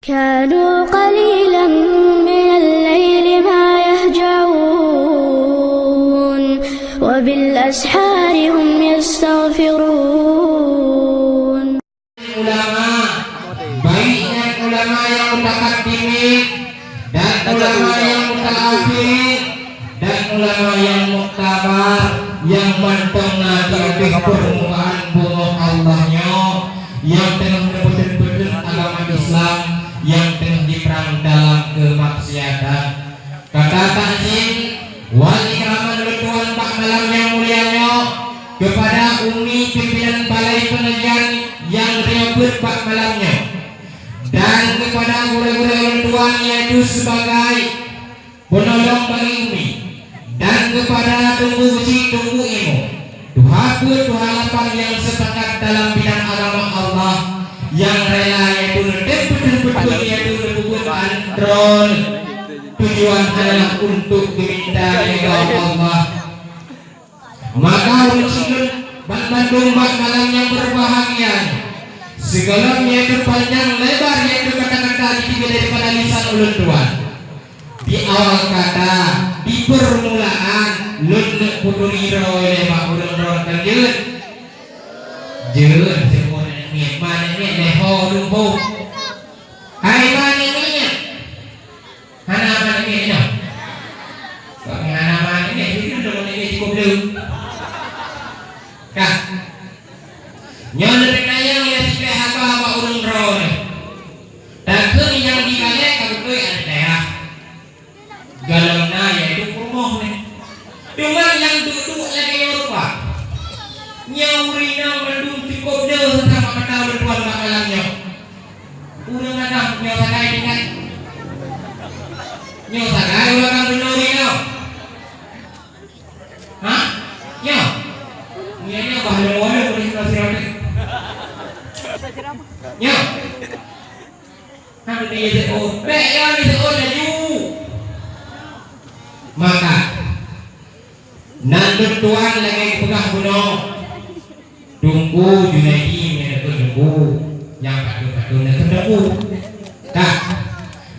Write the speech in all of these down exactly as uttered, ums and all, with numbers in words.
كانوا قليلا من الليل ما يهجعون وبالأسحار هم يستغفرون. Ulama, baik nyan ulama nyang mutaqaddimin dan ulama nyang mutaakhir dan ulama nyang muktabar, nyang mantong na di ateueh peurmukaan bumoe Allah nyoe, nyang teungoh neupeuteun-peuteun agama Islam, nyang teungoh jiprang dalam keumaksiatan. Kata takzim wal ikraman lôn tuan bak malam nyang mulia nyoe keupada umi pimpinan balai peungajian nyang riyeubeuet bak malam nyoe, dan keupada gurée-gurée lôn tuan, yaitu sibagai peunolong bagi umi, dan keupada teungku geuchik, teungku ilmu. Tuha peuet, tuha lapan nyang seupakat dalam bidang agama Allah, nyang rela, yaitu neutem beutôi-beutôi, yaitu neupeubuet antron tujuan adalah untuk geuminta ridha Allah. Maka ulôn siklon banmandum bak malam nyang beubahgia nyoe, sigohlom yaitu panyang lebar yaitu kata-kata jiteubiet daripada lisan ulôn tuan. Di awal kata, di peurmulaan, lôn neuk peuturi droe lé bak ureuëng droe ka jeuet. Jeuet, siuroe nyan niet, ma niet, niet lé ho lôn ho. Hai ma niet, niet. Hana ma niet, niet nyoe. Kami hana ma niet, niet, jeuet lôn niet cukôp lé. Kah. Nyoe lôn neuk tanyong lé sikrék haba bak ureuëng droe nyoe. Takheun nyang jikalon ka beutôi aneuk dayah. Gohlom na yaitu peurumoh nyoe. Teuma nyang duek-duek lagée nyoe rupa. Nyoe ureuëng inong mandum cukôp deuh sama mata ulôn tuan bak malam nyoe. Ureuëng agam nyoe sagai tinggai. Nyoe sagai ureuëng agam beunong ureuëng inong. Ha? Nyoe. Nyoe, nyoe bah lôn ulôn ureuëng inong sidroe. Nyoe. Hana jeuet, oh, bék nyan jeuet, oh, laju. Maka, nan lôn tuan lagée geupeugah bunoe, Teungku Junaidi meunyoe teungku, nyang padub-padub na teungku. Ka.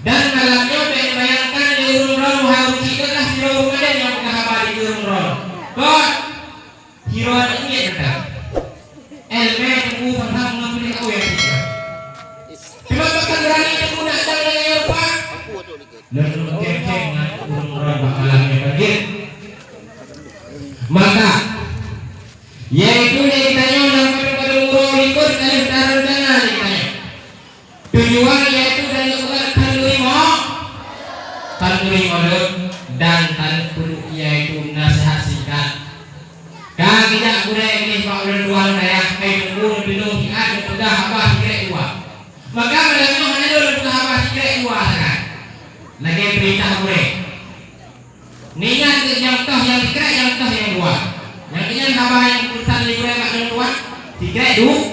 Dan malam nyoe bék bayangkan lé ureuëng droe meuhai ureuëng cit, ka sidroe ureuëng aden nyang peugah haba di ureuëng droe. Kon. Sidroe aneuk miet mantong. Éleumé teungku sang-sang ngon peunyakét nyang cit. Teuma pakon beurani teungku nak dang lagée nyoe rupa? Lôn lôn kém-kém ngon ureuëng droe bak malam nyoe ka jeuet. Maka, yaitu lé geutanyoe lam padub-padub uroe likot ka lheueh tareuncana lé geutanyoe. Tujuan yaitu dan ubat khanduri mo-, khanduri modot dan tan peuduek yaitu nasihat singkat. Ka geujak gurée nibak ulôn tuan dayah kai teungku neupilôh siat neupeugah haba sikrék dua. Maka malam nyoe hana lôn peugah haba sikrék dua sagai. Lagée peurintah gurée. Neuingat keu nyang toh nyang sikrék, nyang toh nyang dua. Nyang keu nyan haba nyang peusan lé gurée bak lôn tuan, sikrék du-,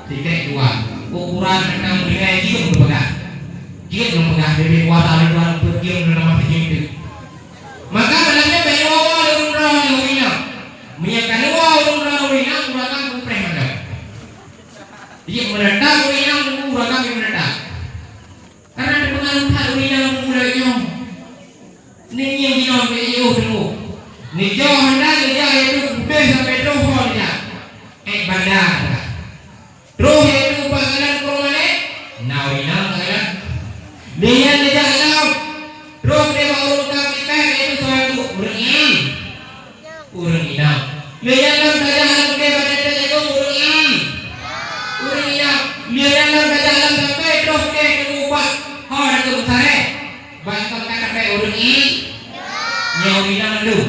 sikrék dua. Ukuran mantong meunyoe jeuem geupeugah. Jeuet geupeugah, leubeh kuasa lôn tuan peuet jeuem lôn lam masa jeuem teuk. Maka malam nyoe bék neuwoe-woe lé ureuëng droe lé ureuëng inong. Meunyoe ka neuwoe ureuëng droe lé ureuëng inong, ureuëng agam kupreh mantong. Jeuet meunatap ureuëng inong, ureuëng agam jeuet meunatap. Karena teupeungaruh that ureuëng inong teungku lagée nyoe. Nyan nyang jinoe beu jiôh teungku. Neujak hana neujak yaitu udeh sampoe troh ho neujak. Ék banda. Troh yaitu bak jalan Krueng Malée, na ureuëng inong bak jalan. Lé nyan neujak lom. Troh deh bak ureuëng ka meunikah yaitu soe ureuëng inong. Ureuëng inong. Lé nyan lom tajak lam keudè bak teuntèe jagong ureuëng i-, ureuëng inong. Lé nyan lom tajak lam sampoe troh keudè teumubah ho dikeue meusaré. Ban kon ka sampoe ureuëng i-, nyoe ureuëng inong mandum.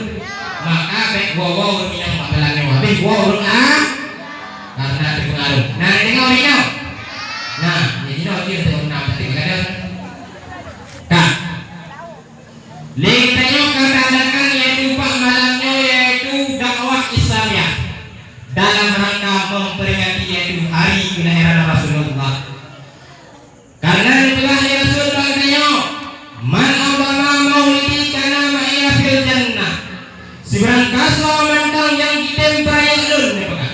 Maka bék woe-woe ureuëng inong bak malam nyoe. Habéh woe ureuëng a-, karena teupeungaruh. Nah, neudeungoe ureuëng inong? Nah, jadi nyoe jih teuh na pati gadang. Ka. Lé geutanyoe ka taadakan yaitu bak malam nyoe yaitu dakwah Islamiah dalam rangka memperingati yaitu hari kelahiran Rasulullah. Karena dipeugah lé Rasul bak geutanyoe, "Man azama maulidi kana ma'iya fil jannah." Sibarang kasoe mantong nyang jitem peurayeuk lôn, neupeugah,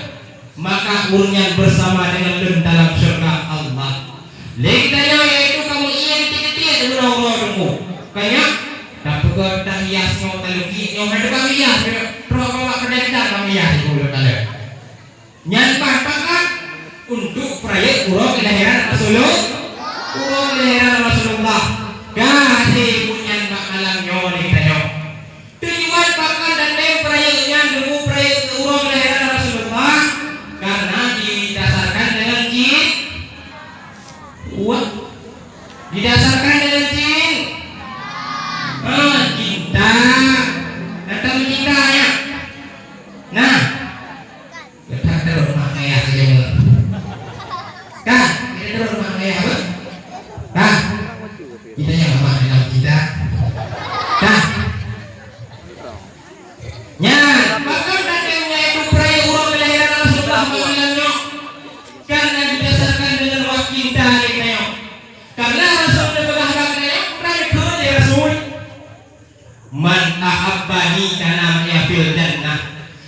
maka ureuëng nyan bersama dengan lôn dalam syurga Allah. Lé geutanyoe yaitu kamoe Didasarkan dengan cin-, ah, cinta. Atau mencinta, ya? Nah, kita terus makna ya, ya. Kan? Kita terus makna ya, apa? Kan? Kita yang lemah dalam cinta. Kan? Nyan, maka teuntang nyan itu peuraya uroe keulahiran Rasulullah malam nyoe. Karena didasarkan dengan wak cinta lé geutanyoe. Karena Rasul neupeugah bak geutanyoe, peuraya keu lé Rasul. "Man ahabbani kana ma'i fil jannah."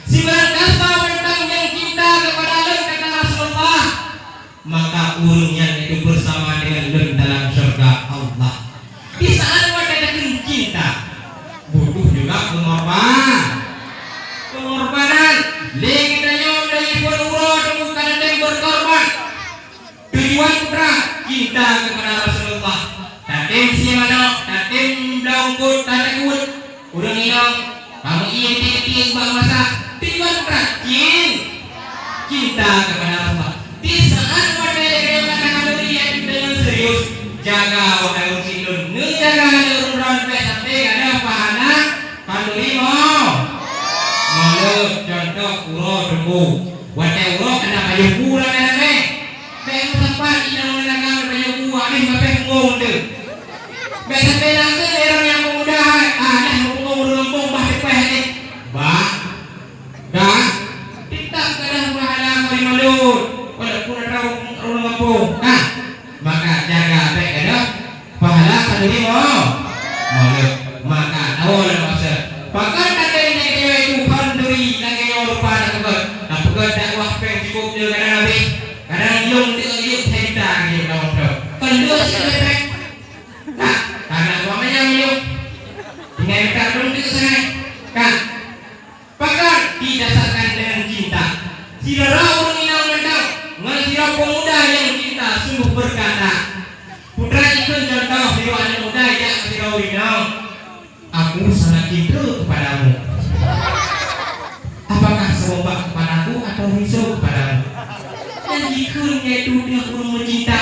Sibarang kasa mantong nyang cinta kepada lôn, kata Rasulullah, maka ureuëng nyan itu bersama dengan lôn dalam syurga Allah. Di saat watée takheun cinta, butuh juga pengorban-, pengorbanan. Lé geutanyoe dari pun uroe teungoh ka tatem berkorban. Tujuan putra cinta kepada Rasulullah. Tatem sie manok, tatem blaungkot, tatem uet. Ureuëng inong, kamu iya tiek-tiek bak masak. Tujuan putra cin-, cinta kepada Rasulullah. Di saat watée lagée mata kanduri yang dengan serius, jaga wahai ureuëng lôn, neujaga lé ureuëng droe bèk sampai ada pahala kanduri mo-, molot. Contoh uroe teungku. Watée uroe keunan pajoh bu ramé-ramé. Bèk meusapat inong meunagam pajoh bu habéh mabèh ngong teuh. Bèk sampai langsung lé ureuëng nyang peumuda hai, ah, dah meupungong ureuëng gampông bah teupeh nyoe. Bah. Dah, tetap gadôh pahala kanduri molot, walaupun atra ureuëng gampông. Nah, maka jaga bèk gadôh pahala kanduri mo-, molot. Maka tawoe lom maksud. Pakon tatem lagée nyoe itu kanduri lagée nyoe rupa tapeugét. Tapeugét dakwah péng cukup nyoe kadang habéh. Kadang lôn deuk yuk cerita lagée nyoe. Kon dua sih péng. Nah, karena suami yang yuk. Tinggai minta lôn deuk sangai. Kan? Pakon didasarkan dengan cinta. Sidroe ureuëng inong mantong ngon sidroe peumuda nyang cinta sungguh berkata, putra ikheun contoh sidroe aneuk muda jak sidroe ureuëng inong, "Aku sangat cinta kepadamu. Apakah serupa kepadaku atau riso kepadamu?" Dan jikheun yaitu dia ureuëng meucinta.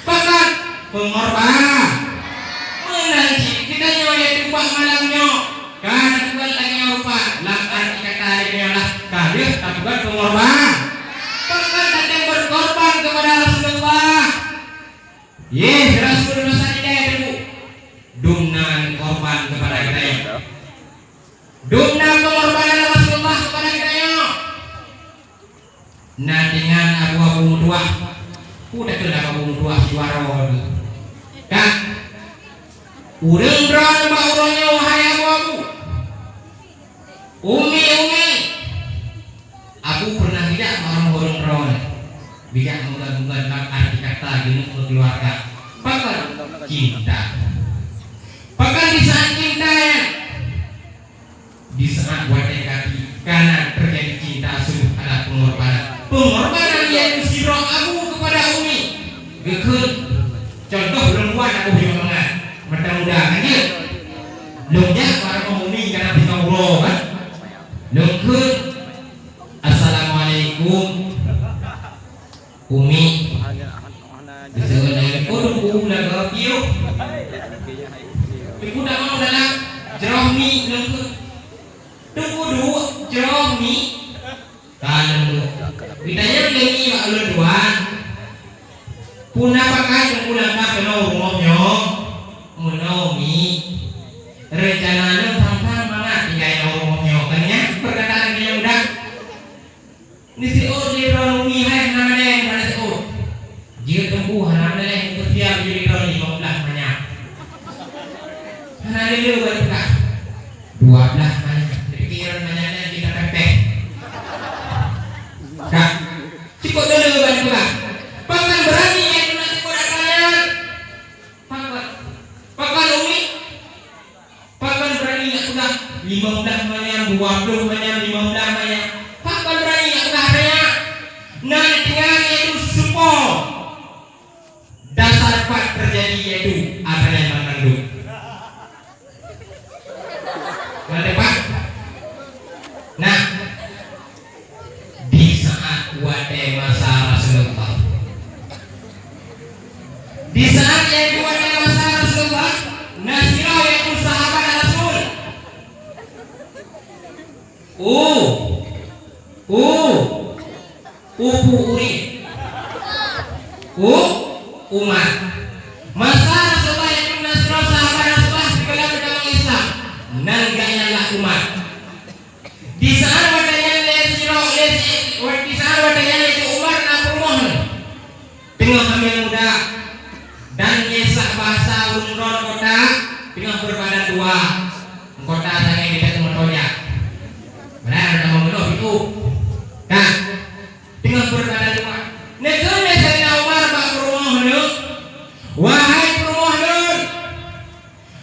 Pakon? Pengorban. Meunan cit geutanyoe yaitu bak malam nyoe. Ka tapeugét lagée nyoe rupa, lam arti kata lagée nyoe lah, ka lheueh tapeugét pengorban. Pakon tatem berkorban kepada Rasulullah? Yeh, Rasul masa ilée teungku. Dumna korban kepada geutanyoe. Dumna pengorbanan Rasulullah kepada geutanyoe. Na deungon abu-abu meutuah. Peue takheun abu-abu meutuah siwaroe teuh? Ka. Ureuëng droe bak uroe nyoe, wahai abu-abu. Umi, umi. Abu pernah tidak bak ureuëng droe? Bijak meugan-meugan bak arti kata jeuet meukeuluwarga. Pakon? Cinta. Pakon di saat cinta nyan? Di saat watée ka, ka na teujadi cinta sungguh ada pengorbanan. Pengorbanan yaitu sidroe abu kepada umi. Geukheun contoh lôn buat abu lima mangat. Mata muda kan dia. Lôn jak barang umi kana pisang uroe kan. Lôn kheun, "Assalamualaikum." Umi. Disebut dengan, "Oh, Teungku, lagak piôh." Teungku tak mau dalam jroh mi, Teungku. Teungku duek jroh mi. Ka lôn duek. Ditanya lagi bak ulôn tuan. Puna pakai Teungku langkah keunoe rumoh nyoe? Meunoe mi. Rencana lôn thang-thang mangat tinggai nyoe rumoh nyoe. Kan nyan perkataan nyang udah. Nisiôt lé droeneuh umi hai hana malèe hana siôt. Jeuet Teungku hana malèe, neupeusiap jih lé droeneuh limong blaih manyam. Hana lé lé bak peugah. Dua blaih manyam. Neupike droeneuh manyam nyan jeuet tapéh-péh. Ka. Cukôp lé lé bak peugah. Pakon beurani nyang teunak cukôp atra nyan. Pakon. Pakon umi. Pakon beurani jak peugah limong blaih manyam, dua ploh manyam, limong blaih manyam? Pakon beurani jak peugah atra nyan? Na deungon yaitu supo dasar pat teujadi yaitu atra nyan ban mandum. Na teupat? Nah, di saat watée masa Rasulullah. Di saat yaitu watée masa U, u, upu ureueng. U, umat. Masa Rasulullah yaitu na sidroe sahabat Rasulullah sigohlom geutamong Islam, nan gobnyan lah umat. Di saat watèe nyan lé sidroe, lé si-, wa-, di saat watèe nyan lé si Umar na peurumoh nyoe. Teungoh hamil muda, dan nyang bahasa ureueng droe kota teungoh beubadan dua. Kota tangai di Baitul Matoja. Padahai ada tamong keunoe itu. Nah, teungoh beubadan dua. Neukheun lé Saidina Umar bak peurumoh nyoe, "Wahai peurumoh lôn,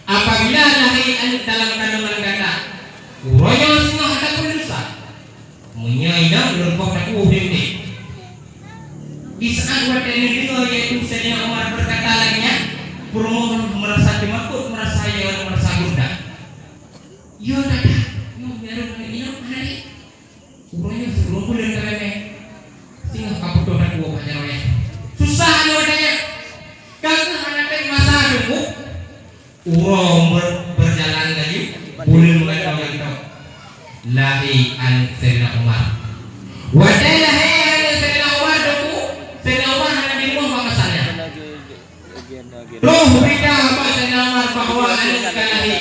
apabila lahé aneuk dalam kandungan gata, uroe nyoe singoh gata peuleusa. Meunyoe inong lôn boh takuôh udeb." Di saat watèe neudeungoe yaitu Saidina Umar berkata lagèe nyan, peurumoh meurasa teumakot, meurasa yö, meurasa gundah. Yö that, nyoe meunyoe inong hana lé. Uroe nyoe sikureueng buleuen ka lheueh, singoh ka putôh takuôh bak jaroe nyan. Susah nyoe watèe nyan. Ka keuh hana tém masa teungku. Uroe ber-, berjalan laju, buleuen meugantoe-gantoe. Lahé aneuk Saidina Umar. Watèe lahé aneuk Saidina Umar, teungku, Saidina Umar hana di rumoh bak masa nyan. Troh beurita bak Saidina Umar bahwa aneuk ka lahé.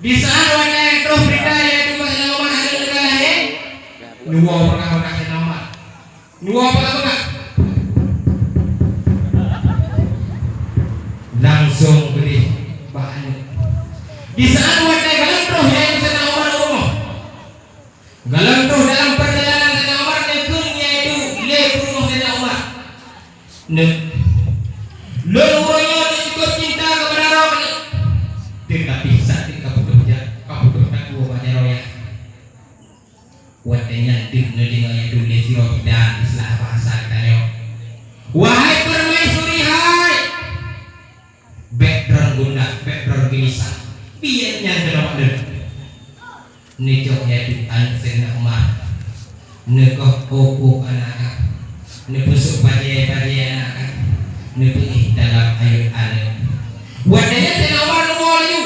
Di saat watèe troh beurita yaitu bak Saidina Umar aneuk ka lahé, neuwoe bak Saidina Umar. Neuwoe bak Saidina Umar. Langsong geudeh bak aneuk. Di saat watèe galom troh yaitu Saidina Umar u rumoh. Galom troh dalam perjalanan Saidina Umar neukheun yaitu lé peurumoh Saidina Umar. Neuk. Lôn uroe nyoe neuk cukôp cinta keupada droe keuneuk. Teutapi sateuk ka putôh ja-, ka putôh takuôh bak jaroe nyan. Watèe nyan deuh neudeungoe yaitu lé sidroe bidan, istilah bahasa geutanyoe. Wahai permaisuri hai! Bèk droen gundah, bèk droen geulisah. Biet nyan keunoe lôn. Neucok yaitu aneuk Saidina Umar. Neukoh, "Oh, oh, aneuk agam." Neupeusok bajèe-bajèe aneuk agam. Neupeuéh dalam ayôn aneuk. Watèe nyan Saidina Umar neuwoe laju.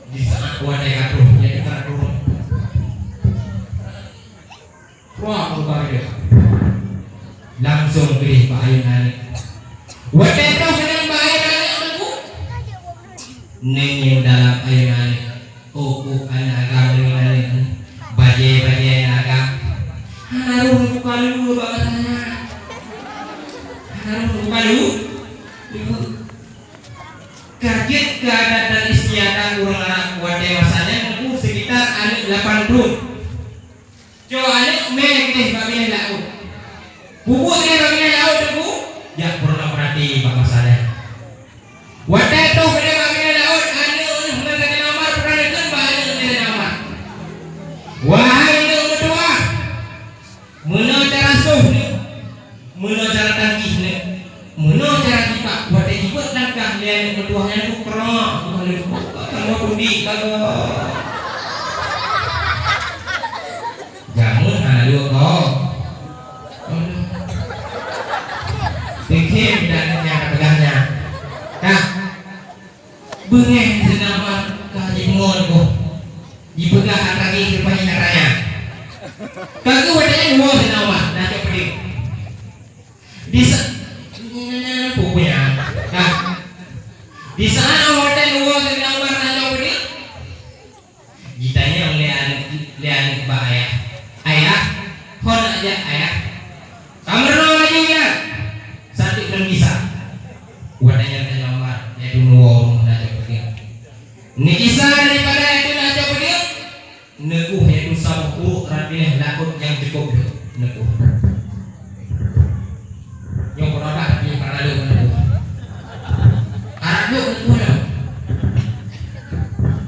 Di saat watèe ka troh, nyan ka troh. Wah, meubareueng. Langsong geudeh bak ayôn aneuk. Watèe troh geudeh bak ayôn aneuk, teungku. Neungieng dalam ayôn aneuk. Oh, oh, aneuk agam, neungieng aneuk. Bajèe-bajèe aneuk agam. Hana rhot neubuka leuweue bak masa nyan. Hana rhot neubuka leuweue. Leuweue. Ka jeuet keu adat dan istiadat ureueng Arab watèe masa nyan, teungku, sekitar aneuk lapan thon. Cok aneuk mè keudeh bak binéh laôt. Peubuet keudeh bak binéh laôt, teungku, jak peurunoe peurati bak masa nyan. Watèe troh keudeh bak binéh laôt, aneuk ngon Saidina Umar peureulèe kheun bak aneuk Saidina Umar. Wahai aneuk meutuwah, meunoe cara soh neuk, meunoe cara tangkih neuk. Meunoe cara jibak, watèe jibeuet langkah lé aneuk meutuwah nyan, teungku, krok, kamoe pudi, kamoe. Jameun hana leuek kong. Pikir dan nyang peugah nyan. Nah, beungèh seunama ka jipeungon boh. Jipeugah atra jih rupanya atra nyan. Ka geuh watèe nyan woe seunama, na cok peudeueng. Di sa-, pokoknya, nah, di saat watèe dua Saidina Umar nanya budi, jitanyong lé aneuk, lé aneuk bak ayah, "Ayah, ho nak jak ayah?" "Ka meurunoe laju nyan, sateuk lôn gisa." Watèe nyan Saidina Umar, yaitu dua ureueng nanya budi. Neugisa daripada yaitu nanya budi, Neukoh yaitu saboh uruek rot binéh laôt nyang cukôp deuek, neukoh. Nyoe peunoh that pih para lôn neukoh. Arah deuek neukoh nyoe.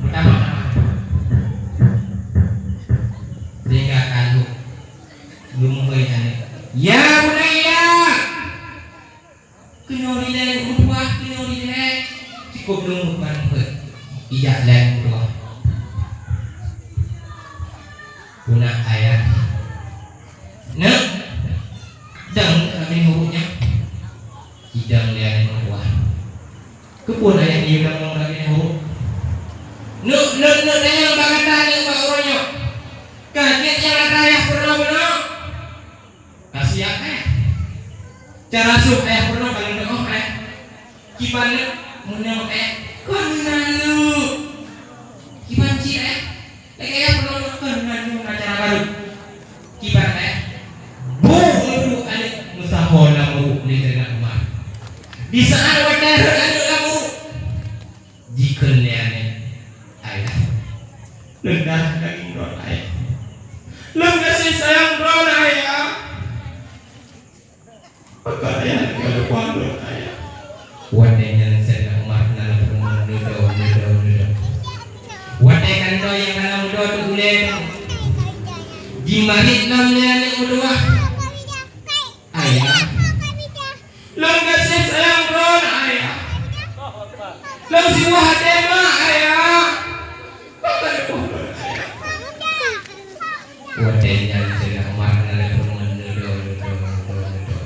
Meutamah-tamah. Sehingga ka lhôk geumeuhôi aneuk. Ya bunayya! Keunoe rilèe meutuah, keunoe rilèe. Cukôp lôn meupan peuet. Ijak lé meutuah. Puna ayah. Neuk. Dang kami ureueng nyan. Idang Keupeue ayah niyueb lam ngon lagèe nyan, Hu? Neuk, neuk, neuk tanyong bak gata, neuk bak uroe nyoe. Ka jeuet nyang atra ayah peurunoe bunoe? Ka siap, eh. Cara sôk ayah peurunoe ka lôn teu'oh, eh. Kiban neuk, meunoe, eh. Kon na neuk. Kiban cit, eh. Lagèe nyan peurunoe kon na neuk na cara barô. Kiban, eh. Boh meuduek aneuk meusaho lam ruek lé Saidina Umar. Di saat watèe rhot aneuk lam ruek, jikheun lé aneuk, "Ayah, lôn darah daging droe, Ayah. Lôn gaséh sayang droe, Ayah." Pakon ayah ninggai lôn, ayah? Watèe nyan Saidina Umar hana lôn peurunoe, neudoe, neudoe, neudoe. Watèe kantô nyang hana meudoe teuh ulèe, jimarit lom lé aneuk meutuwah. Ayah, lôn gaséh sayang droe, ayah. Lôn sibuah até mak, ayah. Watèe nyan Saidina Umar hana lé peurunoe, neudoe, neudoe, neudoe, neudoe.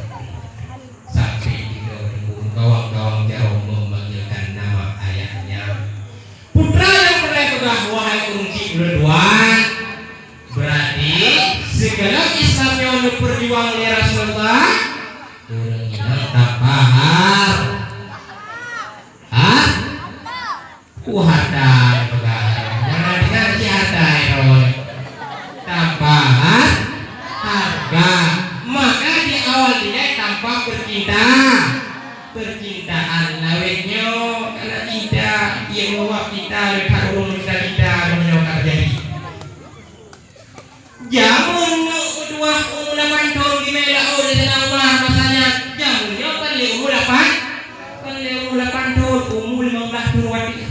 Sampai tiga ribu gawang-gawang jaroe memanggilkan nama ayahnya. Putra nyang peureulèe peugah, "Wahai ureueng chik ulôn tuan, berarti sigohlom Islam nyoe neupeujuang lé Rasulullah, ureueng inong tanpa har-, har-, Ku harta peugah, nyang na tinggai cit harta droe. Tanpa ha-, harga. Maka di awal dilèe tanpa percinta-, percintaan. Lawét nyoe kana cinta, ie meuwab cinta, lé that ureueng meucinta cinta, nyoe ka teujadi. Jameun neuk meutuwah umu lapan thon, geumeulaôt lé Saidina Umar masa nyan. Jameun nyoe kon lé umu lapan, kon lé umu lapan thon, umu limong blaih thon watèe.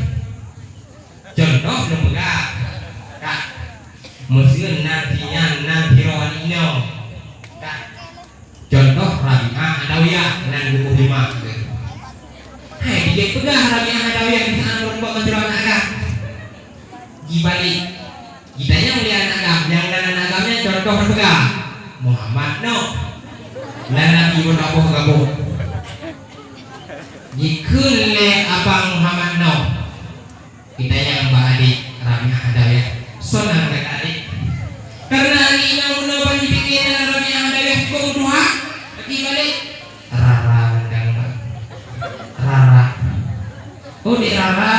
Contoh lôn peugah, ka. Meuseuen nan si nyan, nan sidroe aneuk inong. Ka. Contoh Rabi'ah Adawiyah nan dua puluh lima. Hai, dijak peugah Rabi'ah Adawiyah di saat meureumpok ngon sidroe aneuk agam. Jibalek. Jitanyong lé aneuk agam, nyang nan aneuk agam nyan contoh teupeugah, Muhammad Noh. Nan Nabi pun Abu Gabung. Jikheun lé abang Muhammad Noh. Jitanyong bak adék Rabi'ah Adawiyah, "Soe nan gata, adék?" Karena adék inong bunoe ban jipike nan Rabi'ah Adawiyah cukôp meutuha, tapi balek, "Rara mandang, Bang. Rara." "Oh, Dek Rara."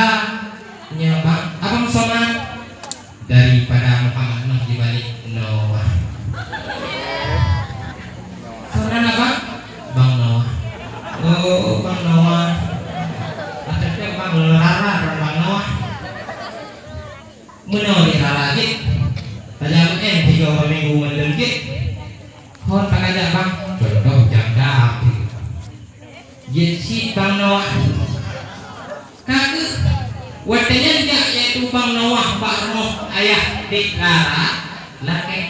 "Nyo, Bang." "Abang soe nan?" Daripada Muhammad Nuh jibalek Noah. Soe nan, Abang? Bang Noah. Oh, Bang Noah. Macam tu Bang Rara, Bang Noah. Meunoe di Rara jih. Tajak meu'en tiga minggu mandum jih. Hon pakajak, Bang? Contoh janda. Jeuet cit Bang Noah. Ka keuh, watèe nyan jak, yaitu Bang Noah bak rumoh ayah Dek Rara, lakèe,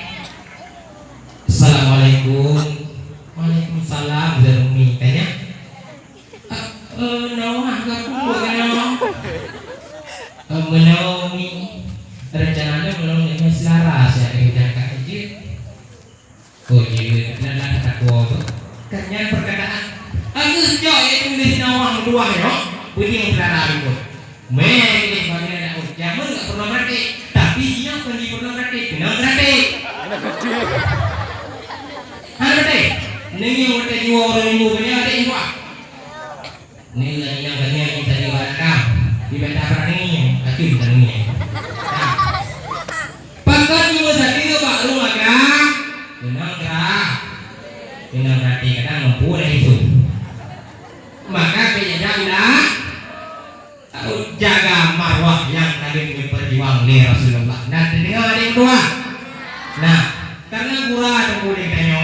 "Assalamualaikum." "Waalaikumsalam, Zermi." Tanya, "Eh, eh, Noah, ka kumpul keu Noah?" "Eh, meunoe, Mi. Rencana lôn, lôn nyoe seulara siat, eh, jangka jeuet." Oh, jeuet, na, na, takwa tu. Kan nyan perkataan. Aku jok, yaitu di sini awak meutuah nyoe, beudieng seulara ribot. Meh, ini bagian anak jameun enggak pernah mati, tapi dia pun di pernah mati, kenal berarti. Hana mati. Nengi mati jiwa orang minggu punya ada jiwa. Ni lagi nyang kanyang tadi barang kah? Di benda berani, tapi bukan ni. Pakon cuma satu bak rumah kah? Kenang gerah. Kenang hati kadang mampu dah itu. Maka kejadian dah jaga marwah yang tadi diperjuang oleh Rasulullah. Dan terdengar ada yang dua. Nah, karena gura dan boleh tanya.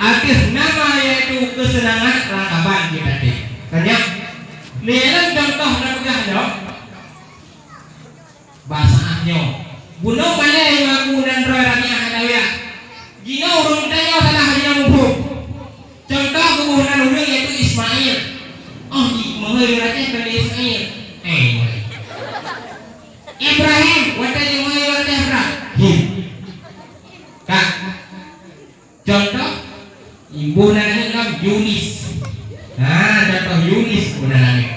Ateueh nama yaitu keuseunangan rangkaban jih até. Ka nyan, lé lôn contoh na peugah nyoe, basa nyoe. Bunoe malèe ngaku nan droe Rabi'ah Adawiyah. Jinoe ureueng tanyoe salah jinoe muphom. Contoh geuboh nan ureueng yaitu Ismail. Oh, di meuhôi lôn Aceh kon lé Ismail. Eh, meuhôi. Ibrahim, watèe jimeuhôi lôn Aceh Ibrahim. Ka. Contoh, ibu nan aneuk lom Yunis. Ha, contoh Yunis ibu nan aneuk.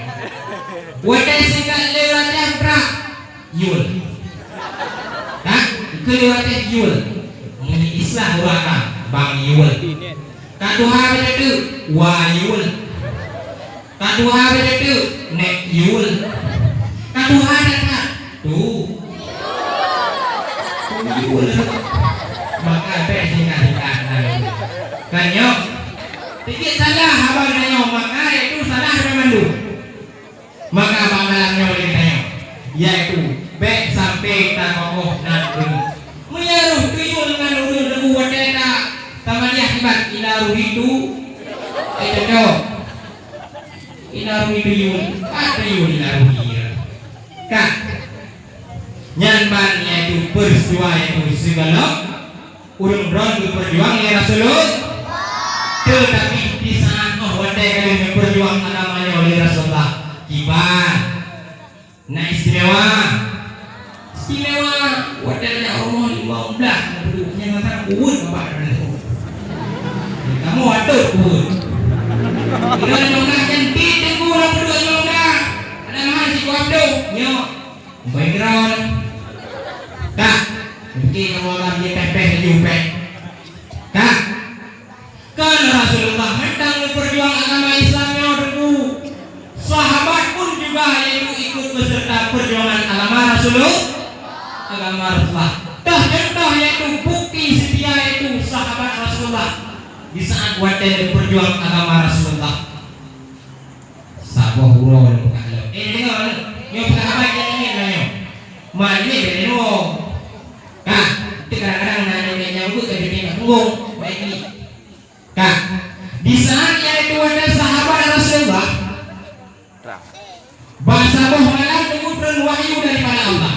Islah ureueng agam, Bang Yul. Ka tuha bak teuk, Wa Yul. Ka tuha bak teuk, Nek Yul. Ka tuha that-that, Tu. Tu Yul. Maka bèk singkat-singkat na. Kan nyoe? Tieb salah haba geutanyoe, maka itu salah banmandum. Maka bak malam nyoe lé geutanyoe, yaitu bèk sampai takokoh nan ureueng. Meunyo roh tuyul ngon ureueng leubu watèe ta, tamadiah kiban ila ruhi tu, eh, cocok. Ila ruhi tuyul, ah, tuyul ila ruhi. Ka. Nyan ban yaitu peristiwa yaitu sigohlom ureueng droen geupeujuang lé Rasulullah. Teutapi di saat 'oh watèe ka lheueh geupeujuang agama nyoe lé Rasulullah, kiban na istimewa. Istimewa watèe lheueh rumoh limong blah na peuduek, nyan masa kuweuet babah. Kamoe ateueh kuweuet. Limong blah nyan pih teungku na peuduek limong blah. Ada mahai sikuap dong. Nyoe. Background. Kak, mungkin kamu akan dia peh-peh laju peh. Kak, kan Rasulullah mantong geupeujuang agama Islam nyoe teungku. Sahabat pun juga yaitu ikut beserta perjuangan agama Rasulullah. Agama Rasulullah. Toh contoh yaitu bukti setia yaitu sahabat Rasulullah di saat watèe geupeujuang agama Rasulullah. Saboh uroe lôn peugah lom. Eh, deungö, nyoe peugah haba nyang ingat lah nyoe. Manyét bèk deungoe. Kah, itu kadang-kadang na nyang nyang buet ka jadi nak punggong. Baik ni. Kah, di saat yaitu ada sahabat Rasulullah, bak saboh malam geutron wahyu daripada Allah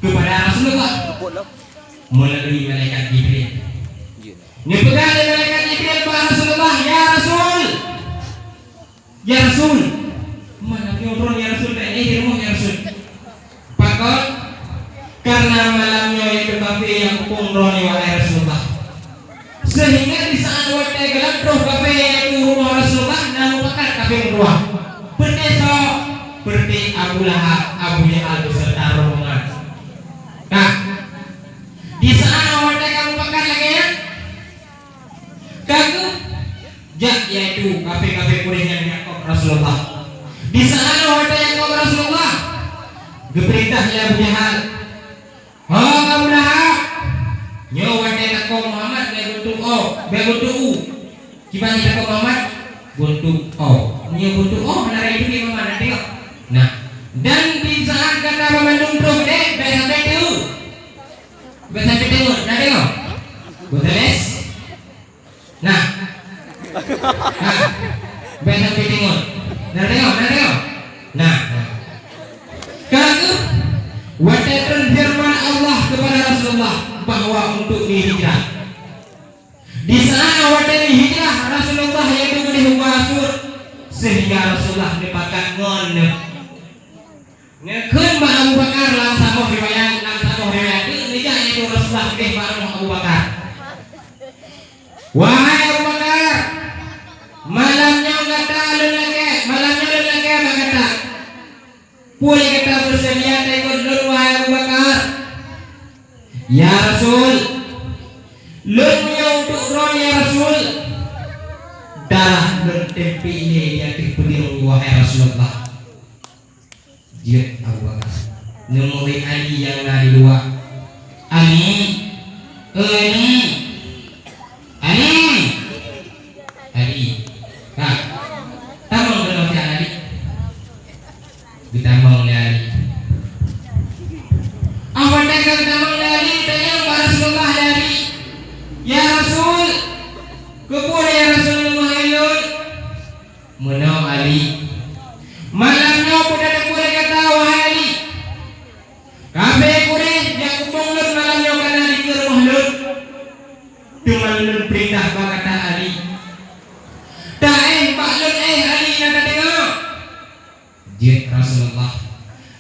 kepada Rasulullah melalui malaikat Jibril. Neupeugah lé malaikat Jibril bak Rasulullah, "Ya Rasul, ya Rasul, malam nyoe droen ya Rasul, bèk lé di rumoh ya Rasul." Pakon? Karena malam nyoe yaitu kafé nyang muphom droen, wahai Rasulullah. Sehingga di saat watèe geulam troh kafé yaitu rumoh Rasulullah, na mupakat kafé meutuah. Peureté soe? Peureté Abu Lahab, Abu Jahal beserta rombongan. Nah, di saat watèe ka mupakat lagèe nyan, ka geuh jak yaitu kafé-kafé Quraisy nyang jakok Rasulullah. Di saat watèe jakok Rasulullah, geupeurintah lé Abu Jahal, "Ho Abu Lahab, nyoe watèe takong Muhammad bèk guntuk o, bèk guntuk u." Kiban nyang takong Muhammad, guntuk o. Nyoe guntuk o, hana raya teubiet Muhammad, na deungö. Nah, dan di saat gata banmandum troh keudéh, bèk sampai teu. Bèk sampai teu, na deungö. Beuteules. Nah. Nah. Bèk sampai teu. Na deungö, na deungö. Nah. Ka geuh, watèe tron firman Allah kepada Rasulullah bahwa untuk dihijrah. Di saat watèe hijrah Rasulullah yaitu geudeh u Gua Sur, sehingga Rasulullah neupakat ngon neu-, neukheun bak Abu Bakar lam saboh riwayat, lam saboh riwayat, neujak yaitu Rasulullah geudeh bak rumoh Abu Bakar. "Wahai Abu Bakar, malam nyoe gata lôn lakèe, malam nyoe lôn lakèe bak gata. Peue lé gata beuseudia taikôt lôn, wahai Abu Bakar?" "Ya Rasul, lôn meunyoe untuk droe, ya Rasul, darah lôn teumpék lé di ateueh peudeueng, wahai Rasulullah." Jeuet Abu Bakar. Neumuri Ali nyang na di luwa. "Ali, eh, Ali! Ali! Ali! Ka! Tamong keunoe siat Ali!" Geutamong lé Ali. Awak watèe ka geutamong lé Ali, tanyong bak Rasulullah lé Ali, "Ya Rasul, keupeue ya Rasul lôn?" "Meunoe Ali, malam nyoe peue tateupeue lé gata, wahai Ali? Kafé Quraisy jak muphom lôn malam nyoe ka na dikeue rumoh lôn. Teuma lôn peurintah bak gata Ali, taéh bak lôn éh Ali, na tadeungö?" Jeuet Rasulullah.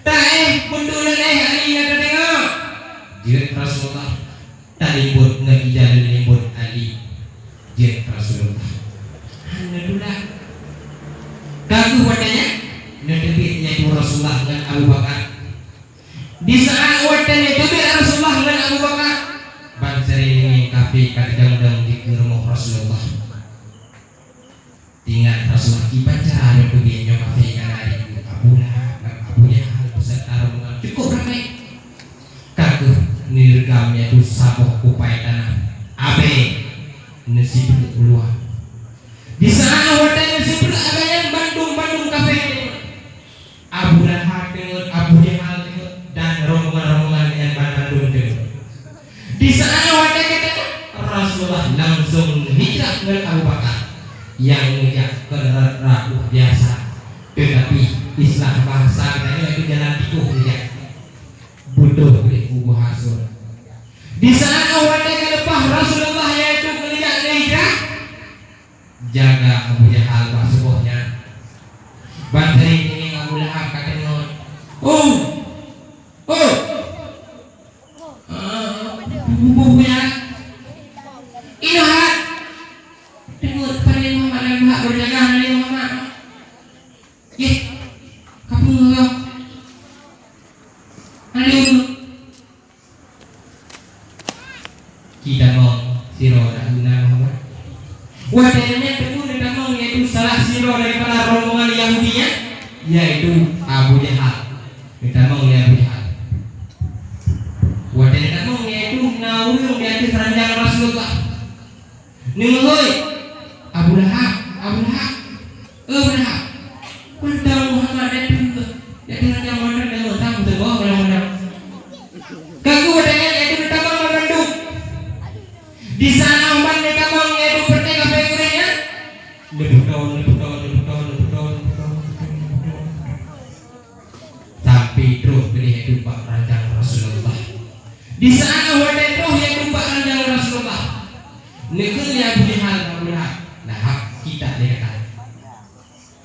"Taéh, beutôi lôn éh Ali, na tadeungö?" Jeuet Rasulullah. "Talimbot ngon ija lôn limbot Ali." Jeuet Rasulullah. Hana tulak. Ka geuh watèe nyan, neuteubiet yaitu Rasulullah ngon Abu Bakar. Di saat watèe neuteubiet Rasulullah ngon Abu Bakar, ban sirée kafé ka teudong-dong dikeue rumoh Rasulullah. Ingat Rasulullah, kiban cara lôn teubiet nyoe kafé ka na dikeue Abu Lahab, Abu Jahal, beserta rombongan cukup ramé. Ka keuh neureugam yaitu saboh kupai tanah. Abée neusibeuet u luwa. Di saát watée neusibeuet abée nyan bandum-bandum kafé teungeut. Abu Lahab teungeut, Abu Jahal teungeut, dan rombongan-rombongan nyan bandum teungeut. Di saát watée geutanyoe, Rasulullah langsung hijrah ngon Abu Bakar nyang neujak keu rot-rot luwa biasa. Teutapi, istilah bahasa geutanyoe nyan jalan tikoh neujak. Beutôi udeb u Guha Sur. Di saát watée geuleupah Rasulullah yaitu keuneuk neujak hijrah, jaga Abu Jahal bak suboh nyan. Ban teuring-teuring Abu Lahab ka teungeut, "Oh! Oh! Ah, bubuh nyan! Ingat! Teungeut, pane Muhammad, Nabi Muhammad, berjaga Nabi Muhammad!" Yeh, ka peue ngon Nabi Muhammad? Kitamong sidroe dak guna Muhammad. Watée nyan teupeu neutamong yaitu salah sidroe daripada rombongan Yahudi nyan, yaitu Abu Jahal. Neutamong lé Abu Jahal. Watée neutamong yaitu na ureuëng di ateueh ranjang Rasulullah. Neumeuhôi, "Abu Lahab, Abu Lahab, eh, Abu Lahab, mantong Muhammad datang, datang nyang mantong deungon tam teuboh Abu Lahab." Ka geuh watée nyan yaitu neutamong ban bandum. Di saát ban neutamong yaitu peureuteh kafé Quraisy nyan, neupeutong, neupeutong, neupeutong, neupeutong, neupeutong, neupeutong. Sampai troh keudeh yaitu bak ranjang Rasulullah. Di saát watée troh yaitu bak ranjang Rasulullah, neukheun lé Abu Jahal, "Abu Lahab, Lahab, kita lé gata."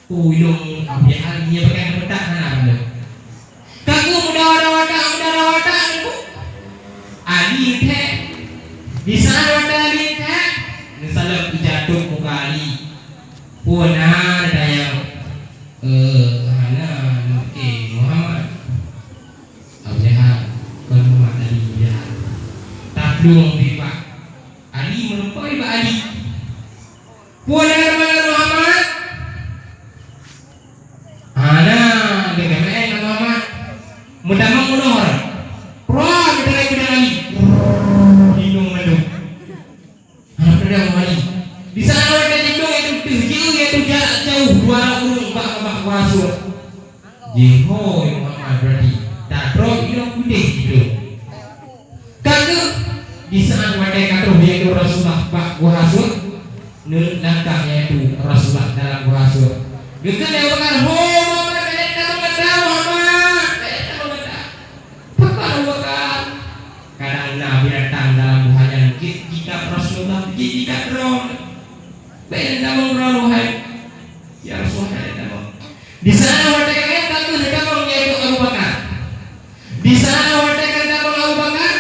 Oh, ilong Abu Jahal nyan pakai meutak hana bandum. Ka geuh meudawa-dawa that, meudawa-dawa that, Ali neuthée. Di saát watée Ali neuthée, neusaleueb jatuh muka Ali. Peue na neutanyong? "Eh, hana, nyoe Muhammad." Abu Jahal, "Kon Muhammad Ali, Abu Jahal." Taplueng pih bak Ali, meurumpok bak Ali. "Peue na Muhammad?" "Hana, deungon Muhammad." Meutamong unoe, prah, meuterai keu Ali. Hidong mandum. Hana peureulée meuhali. Di saát watée jidong yaitu teuh, jieu yaitu jarak jauh dua ureuëng bak, bak Guha Sur. Jihôi Muhammad berarti. Tatroh ilong udeh jidong. Ka geuh di saát watée ka troh yaitu Rasulullah bak Guha Sur, neulangkah yaitu Rasulullah dalam Guha Sur. Geukheun lé Abu Bakar, "Ho Muhammad, bèk lé tamong gata, Muhammad, bèk lé tamong gata." Pakon Abu Bakar? Kadang na binatang dalam guha nyan jeuet jikat Rasulullah, jeuet jikat droe. Bèk lé tamong droe, wahai ya Rasulullah, bèk lé tamong. Di saát watée ka tamong, yaitu Abu Bakar. Di saát watée ka tamong Abu Bakar,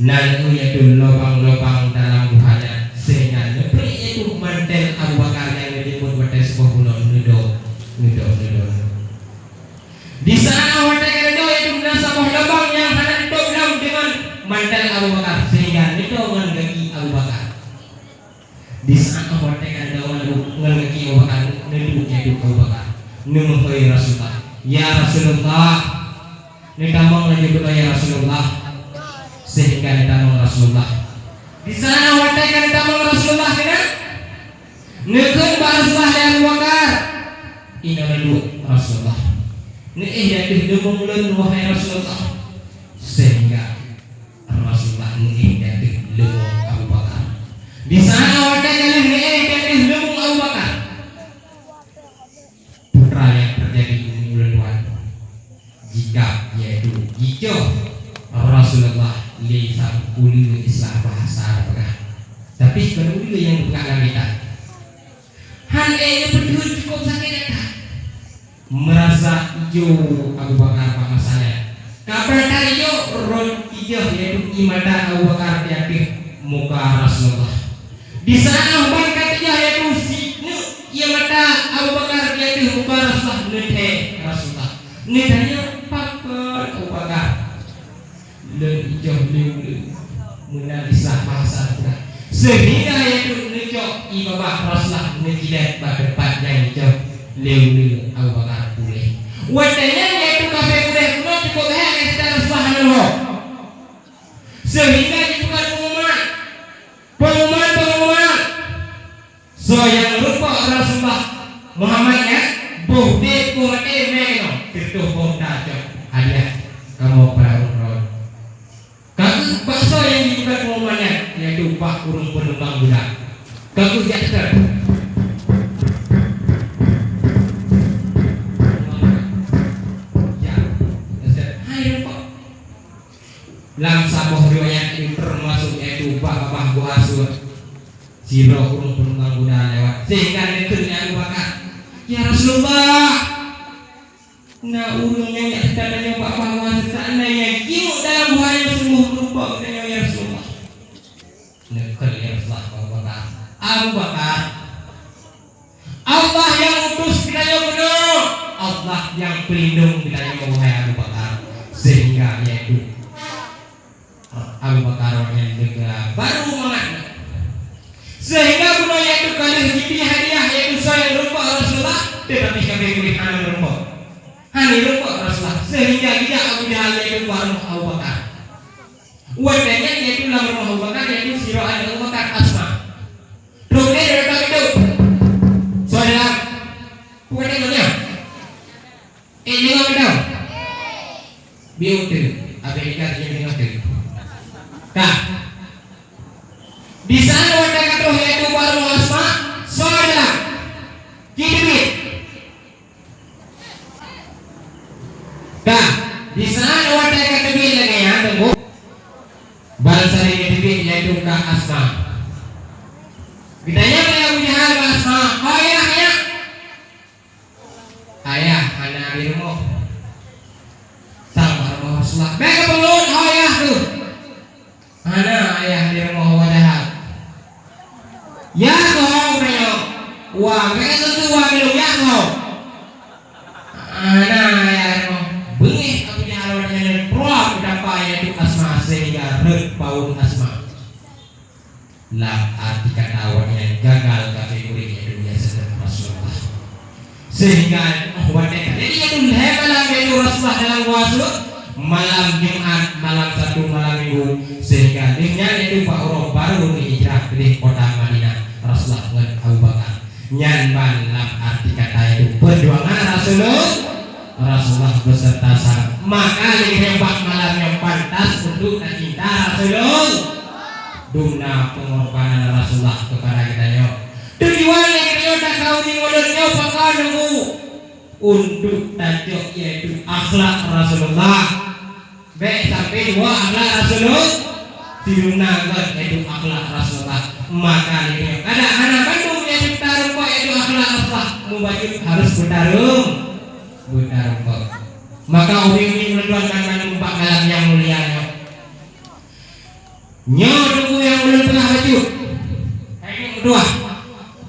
na yaitu lubang-lubang dalam guha nyan, sehingga neupriek yaitu mantel Abu Bakar nyang neujeumut watée saboh bunoe, neudo, neudo, neudo. Di saát watée ka neudo yaitu na saboh lubang nyang hana neutôb lom deungon mantel Abu Bakar, sehingga neudo ngon gaki Abu Bakar. Di saát watée ka neudo ngon gaki Abu Bakar, neuduek yaitu Abu Bakar. Neumeuhôi Rasulullah, "Ya Rasulullah." Neutamong laju bunoe, "Ya Rasulullah." Sehingga neutamong Rasulullah. Di saát watée ka neutamong Rasulullah keunan, neukheun bak Rasulullah lé Abu Bakar, "Inoe neuduek Rasulullah. Neuéh di ateueh leumong lôn, wahai Rasulullah." Sehingga Rasulullah neuéh di ateueh leumong Abu Bakar. Di saát watée ka lheueh neuéh di ateueh leumong Abu Bakar, peue nyang teujadi, ulôn tuan? Jikab, yaitu jijoh Rasulullah lé saboh uleue, istilah bahasa geupeugah. Tapi kon uleue nyang geupeugah lam kitab. Han ék neupeuteuhon, cukup sakét that. Meurasa ijo Abu Bakar bak masa nyan. Ka peurata ijo, rot ijoh, yaitu ié mata Abu Bakar di ateueh muka Rasulullah. Di saát ban ka teujoh, yaitu sineuk ié mata Abu Bakar di ateueh muka Rasulullah, neuthée Rasulullah. Neutanyong, "Pakon Abu Bakar?" "Lôn ijoh lé uleue." Dan istilah bahasa kita. Sehingga yaitu neucok ié babah Rasulullah neujilat bak teumpat nyang jijok lé uleue Abu Bakar puléh. Watée nyan yaitu kafé Quraisy bunoe cukôp hék lé sita Rasulullah hana leuho. Sehingga jipeugah pengumuman, pengumuman, pengumuman. Soe nyang rumpok Rasulullah Muhammad nyan, boh deh boh maté mé nyoe, sireutoh boh ta cok hadiah kamoe para ulôn. Ka kheueh bak soe nyang jipeugah pengumuman nyan, yaitu bak ureuëng peunumpang guda. Ka kheueh jak teuka. Ya, hai rumpok. Lam saboh riwayat nyoe teumasok yaitu bak babah buhasut. Sidroe ureuëng peunumpang guda lewat, sehingga neukheun lé Abu Bakar, "Ya Rasulullah, na ureuëng nyang jak teuka tanyoe bak babah buhasut, seandainya jeuet dalam buhanya sungguh meurumpok geutanyoe, ya Rasulullah." Neukheun lé Rasulullah bak Abu Bakar, "Abu Bakar, Allah nyang utus geutanyoe keunoe, Allah nyang peulindong geutanyoe, wahai Abu Bakar." Sehingga yaitu Abu Bakar awaknyan lega baru mangat. Sehingga bunoe yaitu ka lheueh jibri hadiah yaitu soe nyang rumpok Rasulullah, teutapi kafé Quraisy hana rumpok. Hana rumpok Rasulullah. Sehingga geujak Abu Jahal yaitu bak rumoh Abu Bakar. Watée nyan yaitu lam rumoh Abu Bakar yaitu sidroe aneuk Abu Bakar, Asma. Trok lé dari ka geuduek. Soe dalam? Bukan tengok nyoe. Eh, nyoe beutôi. Bieu teu, abéh ikat nyang tengok teu. Ka. Di sana watée ka troh yaitu bak rumoh Asma, soe dalam? Jiteubiet. Ka. Di sana watée ka teubiet lagée nyan, teungku. Barang sabe nyang teubiet yaitu ka Asma. Geutanyong lé Abu Jahal bak Asma, "Ho yah nyan?" "Ayah hana di rumoh." Sang bak rumoh Rasulullah, "Bék kapeungeut, ho yah keuh?" "Hana ayah di rumoh, Abu Jahal." "Yah keuh ho meunyoe?" "Wa, bék kateupeu wa meunyoe yah keuh ho." "Hana ayah di rumoh." Beungéh Abu Jahal watée nyan, prap geutapa yaitu Asma sehingga rhot paun Asma. Lam arti kata awaknyan gagal kafé Quraisy yaitu meunyaséh Rasulullah. Sehingga watée ka jadi yaitu lhée malam yaitu Rasulullah dalam gua Sur, malam Jumat, malam Sabtu, malam Minggu, sehingga lheueh nyan yaitu bak uroe barô neuhijrah keudeh kota Madinah Rasulullah ngon Abu Bakar. Nyan ban lam arti kata yaitu perjuangan Rasulullah, Rasulullah beserta sahabat. Maka lé geutanyoe bak malam nyang pantas untuk tacinta Rasulullah. Dumna pengorbanan Rasulullah kepada geutanyoe. Tujuan lé geutanyoe takheun di mulod nyoe pakon nunggu untuk tacok yaitu akhlak Rasulullah. Bék sampai dua akhlak Rasulullah. Sidumna ngon yaitu akhlak Rasulullah. Maka lé nyoe kada hana bandum yaitu tarumpok yaitu akhlak Rasulullah. Mubacut harus beutarung, beutarung kok. Maka ubi-ubi meuntuan dan bandum bak malam nyang mulia nyoe. Nyoe teungku nyang ulôn peugah bacut. Hai nyoe keudua.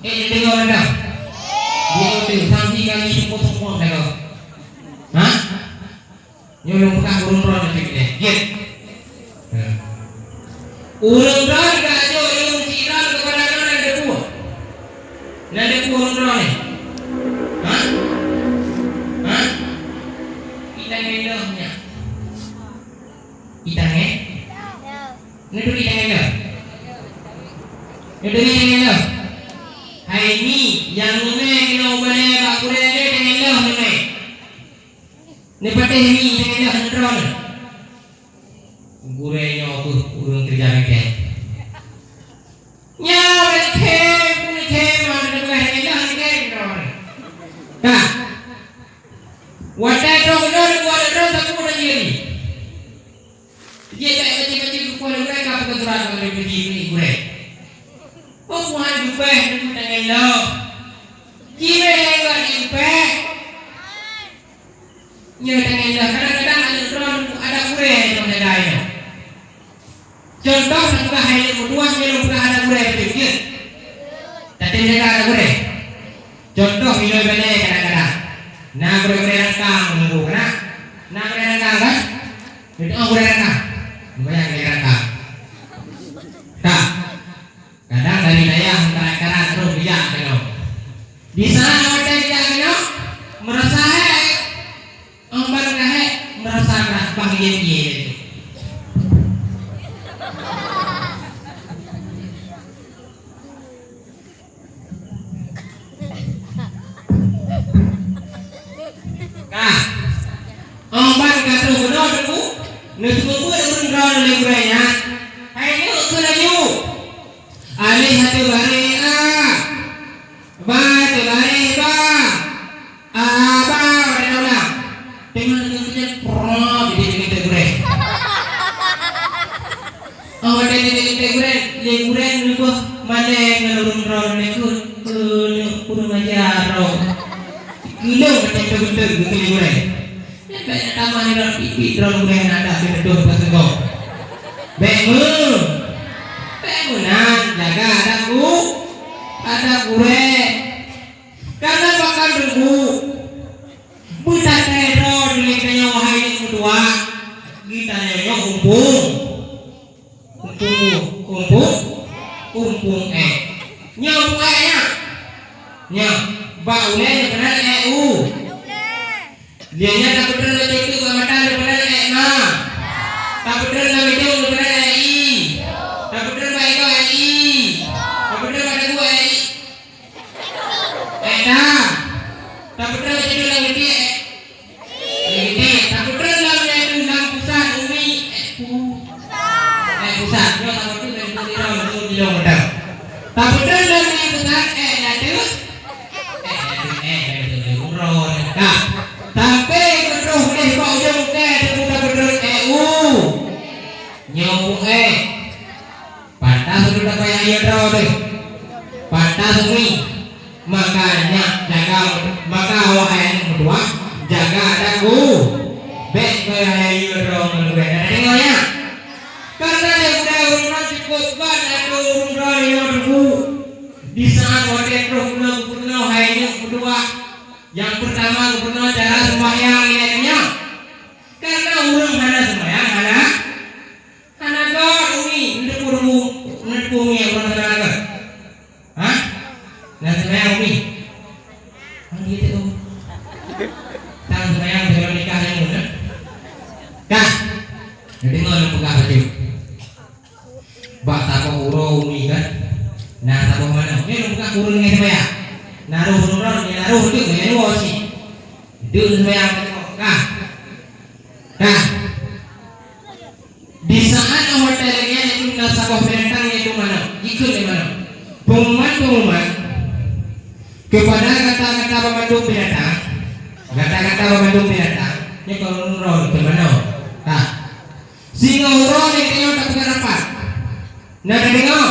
Eh, deungoe dah. Dia tu sanksi kami semua-semua dah. Ha? Nyoe lôn peugah ureuëng droe nyoe cit deh. Jeuet. Ureuëng droe ka jok ureuëng cit droe keupada droe nan deupue. Nan deupue ureuëng droe nyoe. Ha? Ha? Kita nyoe nyoe nyak. Kita nyoe? Nyoe tu kita nyoe nyoe. Nyoe tu kita nyoe nyoe. Hai ni, nyang nyoe nyoe keunoe ubak lé bak gurée nyoe kita nyoe nyoe. Neupatéh mi teukeunah neutron. Gurée nyoe kheueh ureuëng keureuja bengke. Nyoe bengke, bengke, meunan teukeunah teukeunah bengke neutron. Ka. Watée troh keunoe neubuat neutron sapeue dan jih. Jih bèk bacut-bacut geupoh lé gurée ka peugah surat bak gurée peuji gurée. Peue hana geupéh neutron tangai loh. Jih bèk lé gurée geupéh. Nyoe tangai dah, kadang-kadang aneuk droe ada gurée nyang jaga nyoe. Contoh, na peugah hai lôn meutuah, nyoe lôn peugah ada gurée beutôi, jeuet? Tatem jaga ada gurée. Contoh, iloi balée kadang-kadang. Na gurée-gurée rangkang nunggu, na? Na gurée rangkang, kan? Itu ah gurée rangkang. Lumayan gurée rangkang. Ayah karat-karat roh bijak keunoe. Di saat watèe bijak keunoe, meurasa hék. Ong ban ka hék, meurasa brat bang ié-ié. Ka. Ong ban ka troh keunoe teungku, neuteupeue ureueng droe lé gurèe nyan. Hai neuk keu laju. Alèh ateueh baré a. Ba ateueh baré ba. A ba watèe taulang. Teungoh lagèe nyan, prop, jadi teungoh gurèe. Oh, watèe nyan lé gurèe, lé gurèe neuboh malèe ngon ureueng droe nyan keuh, keuneuk kureueng aja droe. Geulong macam beutôi-beutôi geukheun lé gurèe. Nyan bèk na tamah nibak pipi droe gurèe na adak beutôi-beutôi paseugom. Bèk meu-, bèk meunan, jaga adak gu-, adak gurèe. Karena bahkan dulu, beutatèe droe lé tanyoe wahai aneuk meutuah, geutanyoe nyoe umpung. Umpung, umpung, umpung ék. Nyoe umpung ék nyan. Nyoe, bak ulèe nyoe keunan ék u. Lé nyan tapeutreun lé teuk bak mata nyoe keunan ék ma. Tapeutreun lam idong nyoe keunan ék i. Tapeutreun bak igoe ék i. Tapeutreun bak dagu ék i. Ék da. Tapeutreun lé teuk lam geuti ék. Jadi, tapeutreun lam nyan lam pusat umi, eh, pu-, eh, pusat. Nyoe tapeutreun lam nyan lam nyan lam nyan. Tapeutreun lam nyan pusat, eh, nyan tu. Eh, nyan tu, eh, nyan tu, nyan tu, uroe nyan. Ka. Sampai keutroh deh bak ujong ke, tapeutreun, eh, u. Nyoe, eh. Pantas ulôn tapayah yue droe teuh. Pantas umi. Maka nyak jaga, maka wahai aneuk meutuah, jaga adak guru. Bèk payah yue droe ngon gurèe. Na deungoe nyak? Karena lé budaya ureueng nyan cukôp ban ateueh ureueng droe nyoe teungku. Di saat watèe troh keunoe geupeureunoe hai aneuk meutuah, nyang peurtama geupeureunoe cara seumbahyang ilèe nyan. Karena ureueng hana seumbahyang, hana Hana göt umi, neuteupeue rumoh, neuteupeue umi nyang kurang seumbahyang göt. Hah? Na seumbahyang umi? Hana gitu. Tang seumbahyang sebelum nikah nyang mun, eh? Kah? Neudeungö lôn peugah bacut. Bak saboh uroe umi kan? Na saboh manok. Nyoe lôn peugah ureueng nyang seumbahyang. Na roh ureueng, na roh teuk, na roh si. Deuk seumbahyang. Kah? Kah? Di saat watèe lagèe nyan, itu na saboh binatang, yaitu manok. Jikheun lé manok, "Pengumuman, pengumuman kepada gata-gata bandum binatang, gata-gata bandum binatang," nyoe pengumuman keu manok. Nah, singoh uroe nyoe tanyoe tapeugah rapat. Na tadeungoe?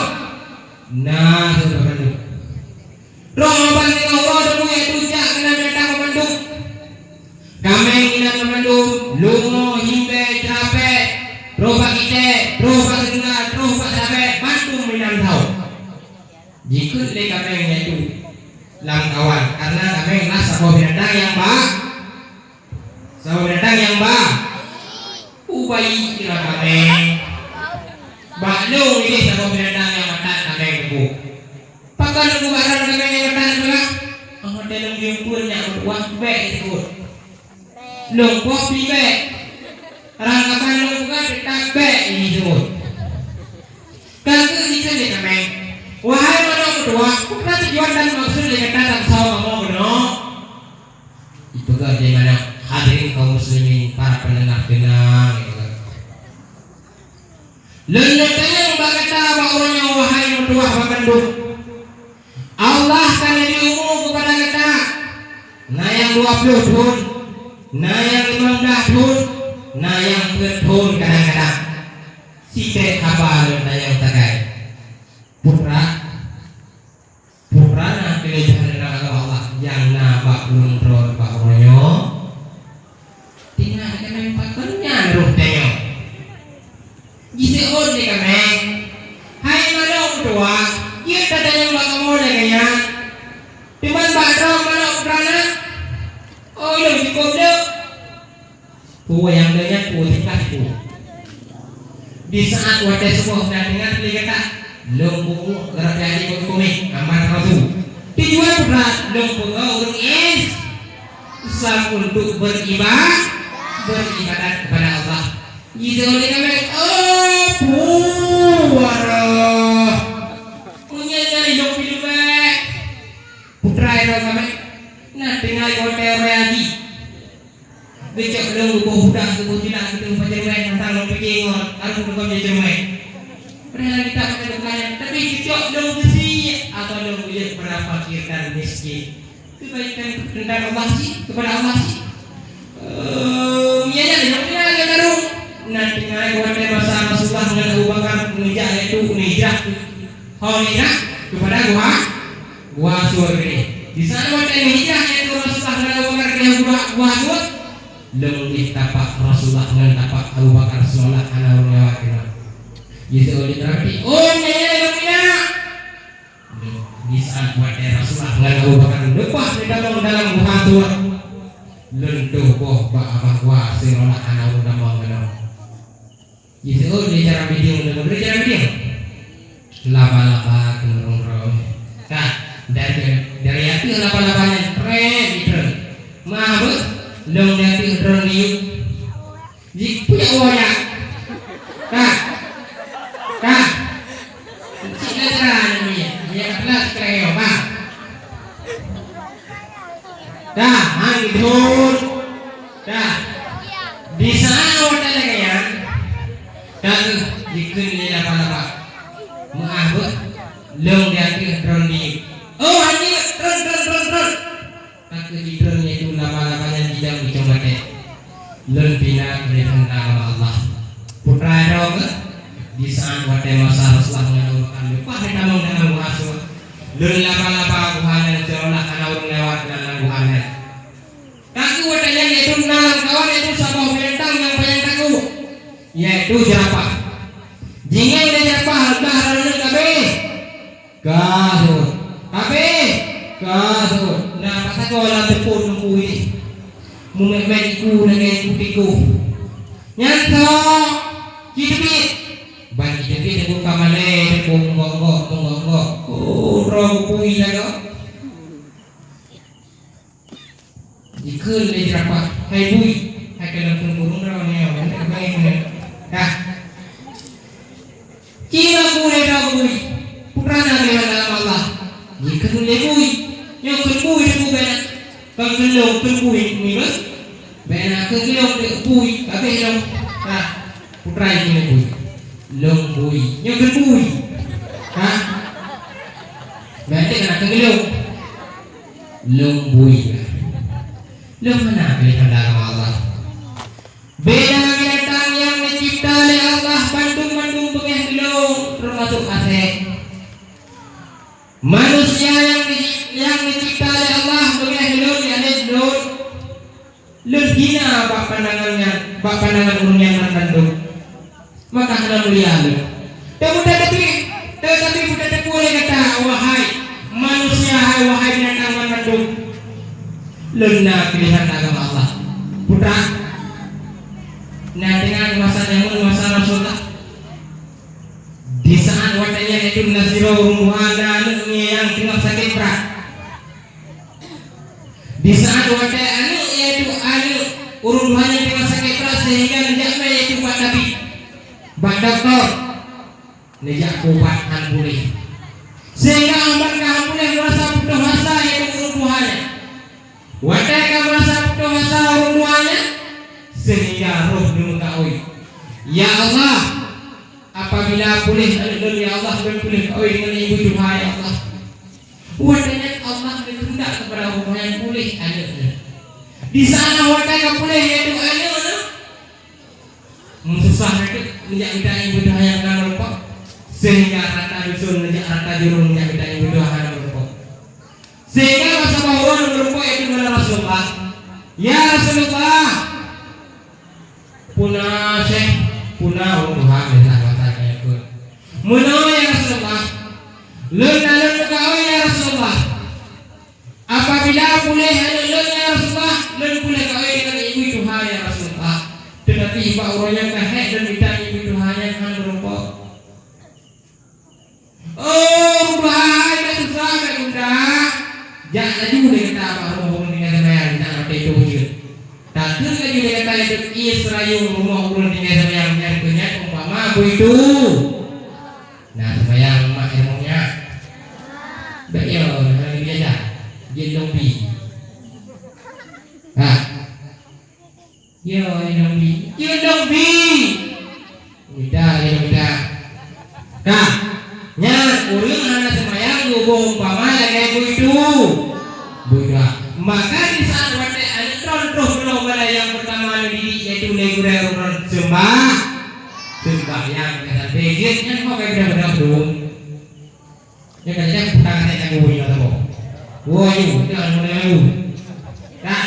Na, saudara bandum. Roh ban singoh uroe teungku, yaitu jak keunan binatang bandum. Kaméng inan meumandum, lungo, himbèe, ceurapèe, troh bak kicék, troh bak seunga, troh bak sabèe, mandum inan sawoe. Jikheun lé kaméng nyan lam kawan, karena kaméng na saboh binatang nyang ba-, saboh binatang nyang ba-, ubayi kira kaméng. Bak lôn idéh saboh binatang nyang matat kaméng teungku. Pakon lôn mubaran keunoe nyang gata neupeugah? Oh, watèe lôn geumpeuen nyak meutuah bèk disebut. Lôn poh pih bèk. Rang kapan lôn peugah teutab bèk disebut. Ka geuh jikheun lé kaméng, "Wahai manok meutuah, peue na tujuan dan maksud lé gata tapeusawö kamoe keunoe?" Ipeugah lé manok, "Hadirin kaum muslimin, para pendengar, tenang," ipeugah. Lôn neutanyong bak gata bak uroe nyoe, wahai meutuah bandum. Allah ka neubri umu keupada gata. Na nyang dua ploh thon, na nyang limong blaih thon, na nyang peuet thon kadang-kadang. Sidék haba lôn tanyong sagai. Putra, Putra na keuleubah ngon agama Allah nyang na bak ulôn droe bak uroe nyoe. Tinggai keunan pakon nyan roh tanyoe. Jiseuôt lé kaméng, "Hai manok meutuah, jeuet tatanyong bak kamoe lagèe nyan. Teuma bak droe manok putra na?" "Oh, lôn cukôp deuek." Peue nyang lagèe nyan peue tingkah tu. Di saat watèe saboh na deungon lé gata, Lôn pungo, geureuti até keu keumieng, amat rasu. Tujuan putra lôn pungo ureueng Islam untuk beriba-, beribadat kepada Allah. Jidong lé kaméng, oh, puwara. Meunyoe nyang lôn piléh, putra droe kaméng, na tinggai watèe reaksi. Geucok lôn geuboh udang, geuboh silang, geuboh pancéréng, teuntang lôn pike ngon, harôh lôn gom jeuet ceureumen. Padahai lam kitab ada tulisan, tapi geucok lôn geusie, atau lôn geucok kepada fakir dan miskin. Kebaikan tentang Allah sih, kepada Allah sih. Eh, ya, ya, ya, ya, ya, ya. Nah, tinggai watèe masa Rasulullah ngon Abu Bakar meujak, yaitu meujak. Hijrah kepada gua Gua Sur geuh. Di sana watèe meuhijrah, yaitu Rasulullah ngon Abu Bakar di gua, gua Sur. Lôn jih tapak Rasulullah ngon tapak Abu Bakar seolah hana ureueng lewat keunoe. Jiseuôt lé Nabi, "Oh, nyoe lôn inong." Di saat watèe Rasulullah ngon Abu Bakar leupah lé tamong dalam gua Sur, lôn toh boh bak abah gua seolah hana ureueng tamong keunoe. Jiseuôt lé jarang bideung, lé jarang bideung. Laba-laba keunong-rong. Ka, dari, dari ateueh laba-laba nyan, trek, jitreun. Meuah beuh, lôn di ateueh droen diyueb. Jipuyak woe nyan. Ka. Ka. Cit na cara nyan, nyan, nyan kelas keu nyoe, ka. Dah, han geudhôt. Dah. Di saat watèe lagèe nyan, ka kheueh jikheun lé laba-laba. Meuah beuh, lôn di ateueh droen diyueb. Oh, han jeuet, treun, treun, treun, treun. Ka kheueh jitreun, yaitu laba-laba nyan jidong di cong batèe. Lôn pih na keuneuk peurintah agama Allah. Putra droe geuh, di saat watèe masa Rasulullah ngon Abu Bakar leupah lé tamong dalam gua Sur, lôn laba-laba gua nyan seolah hana ureueng lewat dalam gua nyan. Ka kheueh watèe nyan, yaitu na lam kawan, yaitu saboh binatang nyang panyang takot, yaitu jeurapah. Jingèng lé jeurapah, leubah rayeuk kabeh. Ka seuôt. Kabeh. Ka seuôt. Nah, pasakoe lam teupon Teungku nyoe. Meumet-met iku lagèe iku tikôh. Nyan soe? Ci Teubiet. Ban Ci Teubiet teungku ka malèe, teungku meunggok-gok, meunggok-gok. Oh, droe geupui lagoe. Jikheun lé jeurapah, "Hai bui, hai keuneuk kheun burông droe nyoe, keuneuk kheun." Dah. Ci Rabu lé droe bui, putra na lé dalam Allah. Jikheun lé bui, nyoe kheun bui teungku bèk na. Kon kheun lôn, kheun bui, nibeuh. Bèk na kheun lôn, kheun bui, ka abéh lôn. Dah. Putra jikheun lé bui. Lôn bui, nyoe kheun bui. Dah. Bèk na kheun lôn. Lôn bui. Lôn hana keuneuk tanda agama Allah. Beda binatang nyang neucipta lé Allah, bandum-bandum beungèh lôn, teumasok asèe. Manusia nyang di-, nyang neucipta lé Allah, beungèh lôn, yakni lôn. Lôn hina bak pandangan nyan, bak pandangan ureueng nyan mandum. Maka hana mulia lôn. Teupeue teupeue, teupeue teupeue lé gata, wahai manusia, hai wahai binatang mandum. Lôn na pilihan agama Allah. Putra, na deungon masa nyan, masa Rasulullah. Di saat watèe nyan, yaitu na sidroe ureueng tuha na aneuk nyang teungoh sakét brat. Di saat watèe aneuk, yaitu aneuk ureueng tuha nyan teungoh sakét brat sehingga neujak mé, yaitu bak tabib, bak dokto, neujak ubat han puléh. Sehingga ubat ka han puléh, meurasa putôh asa, yaitu ureueng tuha nyan. Watèe ka meurasa putôh asa ureueng tuha nyan, sehingga roh neumeukaôi, "Ya Allah, apabila puléh aneuk lôn, ya Allah, lôn puléh kaôi deungon ibu tuha, ya Allah." Watèe nyan Allah geukeuheundak keupada ureueng nyan puléh aneuk nyan. Di saat watèe ka puléh, yaitu aneuk nyan, meususah rayeuk neujak mita ibu tuha nyang na meurumpok, sehingga rata dusun neujak rata jurông neujak mita ibu tuha nyang na meurumpok. Sehingga bak saboh ureueng meurumpok, yaitu meunan Rasulullah, "Ya Rasulullah, puna Syekh, puna ureueng tuha, meunan bahasa nyan pun. Meunoe ya Rasulullah, lôn na lôn meukaôi ya Rasulullah. Apabila puléh aneuk lôn ya Rasulullah, lôn puléh kaôi deungon ibu tuha ya Rasulullah. Teutapi bak uroe nyan ka hék lôn mita ibu tuha nyan han meurumpok." Jak laju lé gata bak rumoh ureueng tinggai seumayang, jak watèe itu jeuet. Takheun laju lé gata itu ié seurayong rumoh ureueng tinggai seumayang, nyan keuh nyan umpama beuitu. Nah, seumayang mak ilmu nyan. Bèk yo, hana biasa. Jeuet lom bi. Ha. Yo, ilong bi. Ilong bi. Udah, ilong udah. Ka. Nyan, ureueng hana seumayang geuboh umpama lagèe beuitu. Beuitu. Maka di saat watèe aneuk droen troh keunoe bala nyang peurtama neudidik, yaitu lé gurèe droen seumbah. Seumbahyang, ka sabe jeuet nyan kok ka geudah-geudah dong. Nyan ka lheueh pulang até nyang geuwoe nyoe saboh. Woe yu, jangan mulai yu. Nah,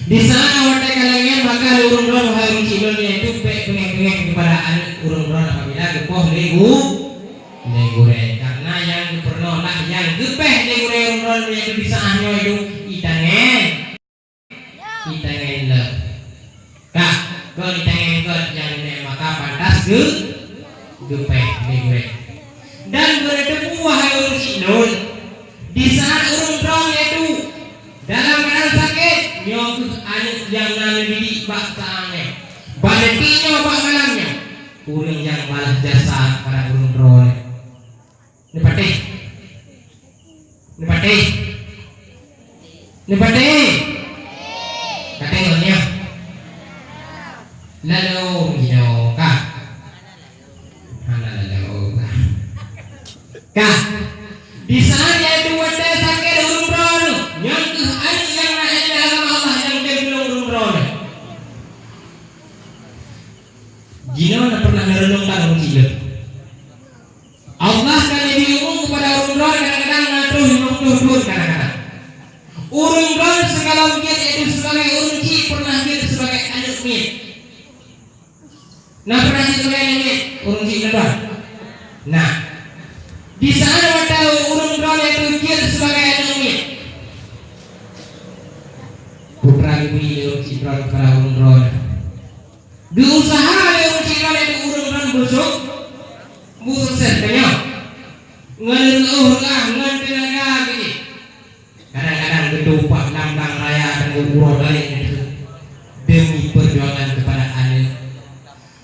di saat watèe ka lagèe nyan, maka lé ureueng droen, wahai ureueng chik lôn, yaitu bèk beungèh-beungèh keupada aneuk ureueng droen apabila geupoh lé gu-, lé gurèe. Karena nyang geupeurunoe lah, nyang geupèh lé gurèe ureueng droen, yaitu di saat nyoe itu itangèe. Itangèe lom. Ka, kon itangèe kon nyang nyan maka pantas geu-, geupèh lé gurèe. Dan beuneuteupeu, wahai ureueng chik lôn, di saat ureueng droen yaitu dalam keuadaan sakét, nyoe keuh aneuk nyang na neudidik bak saat nyoe, bak detik nyoe, bak malam nyoe, ureueng nyang balas jasa keupada ureueng droen. Neupatéh. Neupatéh. Neupatéh. Ka tengok nyoe. Lalu inoe ka. Hana lalu ka. Ka. Di saat yaitu watèe sakét ureueng droen, nyan keuh aneuk nyang na ilmu agama Allah nyang teupeulong ureueng droen. Jinoe na pernah neureunong ka ureueng chik lôn. Allah ka neubri umu keupada ureueng droen kadang-kadang na troh limong ploh thon kadang-kadang. Ureueng droen sigohlom jeuet yaitu sibagai ureueng chik pernah jeuet sibagai aneuk miet. Na pernah jeuet sibagai aneuk miet ureueng chik droen? Nah, di saat watèe ureueng droen yaitu jeuet sibagai aneuk miet, putra geubri lé ureueng chik droen keupada ureueng droen. Geuuseuha lé ureueng chik droen yaitu ureueng droen beusuk-, beusukses, ka nyoe. Ngon reuôh reuah, ngon teunaga geuh. Kadang-kadang geutupat lam blang raya dan geuuroe laén demi peujuangan keupada aneuk.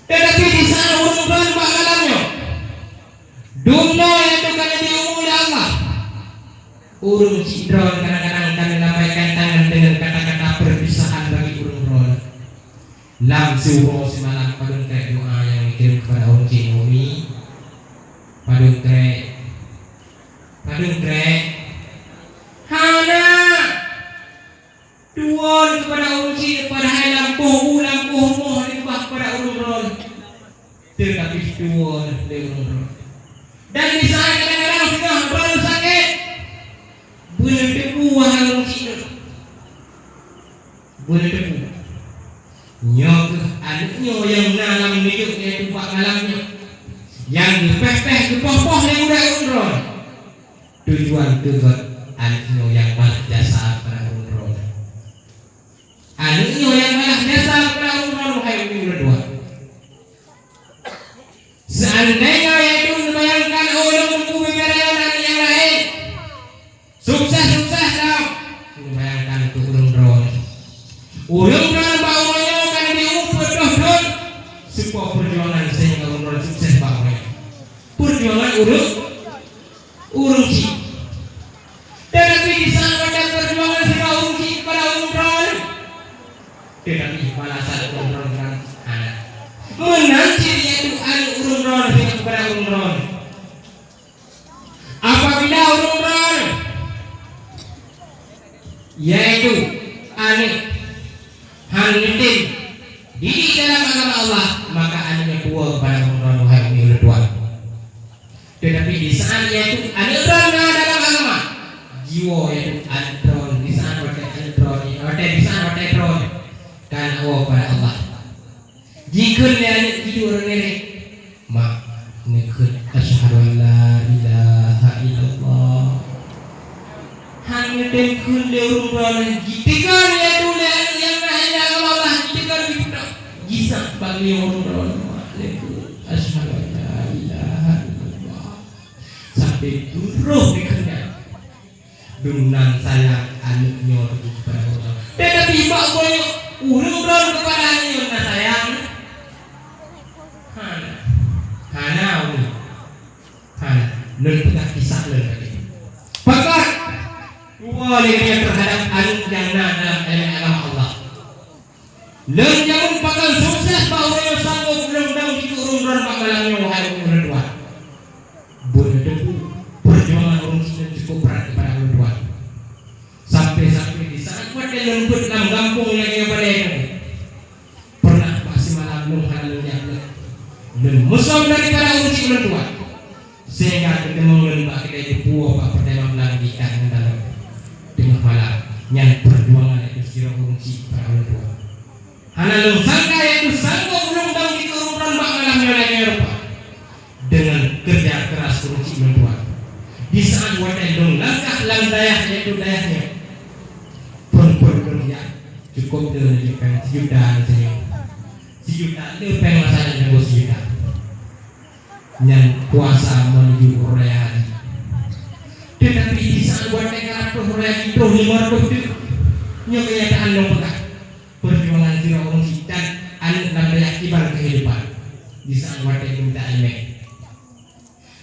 Teutapi di saat ureueng droen bak malam nyoe, dumnoe yaitu ka neubri umu lé Allah, ureueng chik droen kadang-kadang ka neulambaikan tangan deungon kata-kata peupisahan bagi ureueng droen. Lam siuroe simalam padum trép doa nyang geukirém keupada ureueng chik Naomi. Padum trép. Padum trép. Hana. Tuwon keupada ureueng chik, padahai lampôh u, lampôh rumoh leubah keupada ureueng droen. Teutapi tuwon lé ureueng droen. Dan di saat kadang-kadang singoh droen sakét, beuneuteupeu, wahai ureueng chik lôn. Beuneuteupeu. Nyoe keuh aneuk nyoe nyang na lam neujôk, yaitu bak malam nyoe, nyang geupéh-péh, geupoh-poh lé gurèe ureueng droen. Tujuan keu gèt aneuk nyoe nyang balas jasa keupada ureueng droen. Aneuk nyoe nyang balas jasa keupada ureueng droen, wahai ureueng droen. Seandainya yaitu neubayangkan, oh, lôn teungku bibèe rayeuk aneuk nyang laén, sukses-sukses lom. Neubayangkan keu ureueng droen. Ureueng droen bak uroe nyoe ka neubi umu peuet ploh thon. Seupôt peujuangan sehingga ureueng droen sukses bak uroe nyoe. Peujuangan ureueng Ureueng chik. Teutapi di saat watèe peujuangan sidroe ureueng chik keupada ureueng droen, teutapi balasan ureueng droen nyan hana. Meunan cit yaitu aneuk ureueng droen sidroe keupada ureueng droen. Apabila ureueng droen, yaitu aneuk, hana neutem didik dalam agama Allah, maka aneuk nyan tuwoe keupada ureueng droen, wahai umi ulôn tuan. Teutapi di saat yaitu aneuk droen na dalam agama, jiwoe yaitu aneuk droen di saat watèe aneuk droen, watèe di saat watèe droen ka na woe keupada Allah. Jikheun lé aneuk jih ureueng ngieng, "Mak, neukheun asyhadu an la ilaha illallah." Han neutem kheun lé ureueng droen, jiteuka lé aneuk nyang na ilmu agama, jiteuka lé jipeudak. Jisat bak lieng ureueng droen, "Mak, neukheun asyhadu an la ilaha illallah." Sampai duroh neukheun nyan. Dum nan sayang aneuk nyoe teuh keupada ureueng. Teutapi bak uroe nyoe, ureueng droen keupada aneuk nyoe na sayang? Hana. Hana, ureueng. Hana. Lôn peugah kisah lôn tadi. Pakat dua lagèe nyan teuhadap aneuk nyang na dalam agama Allah. Lôn jameun pakon sukses bak uroe nyoe sanggob lôn dong dikeue ureueng droen bak malam nyoe, wahai ulôn tuan. Buet neuteupeue, peujuangan ureueng syiek nyoe cukôp brat keupada ulôn tuan. Sampai-sampai di saat watèe lôn beuet lam gampông lagèe nyoe balèe nyoe, pernah bak simalam lôn hana lôn jak lé. Lôn musöm daripada ureueng syiek ulôn tuan. Sehingga teudeungoe lôn bak keudè teupuwoe bak peureulèe lam ikan ngon tanoh teungoh malam. Nyan peujuangan lagèe sidroe ureueng syiek para ulôn tuan. Hana lôn sangka, yaitu sanggob lôn dong dikeue ureueng droen bak malam nyoe lagèe nyoe rupa. Deungon keureuja keuras ureueng syiek ulôn tuan. Di saat watèe lôn langkah lam dayah, yaitu dayah nyoe, phôn-phôn lôn jak, cukôp lôn jeuet péng sijuta lôn seunyoe. Sijuta lôn péng masa nyan, sijuta. Nyan puasa menuju uroe raya haji. Teutapi di saat watèe ka troh uroe raya haji, troh limong reutôh teuk. Nyoe keunyataan lôn peugah. Peujuangan sidroe ureueng syiek dan aneuk lam dayah kiban keuhidupan. Di saat watèe geumita ileumèe.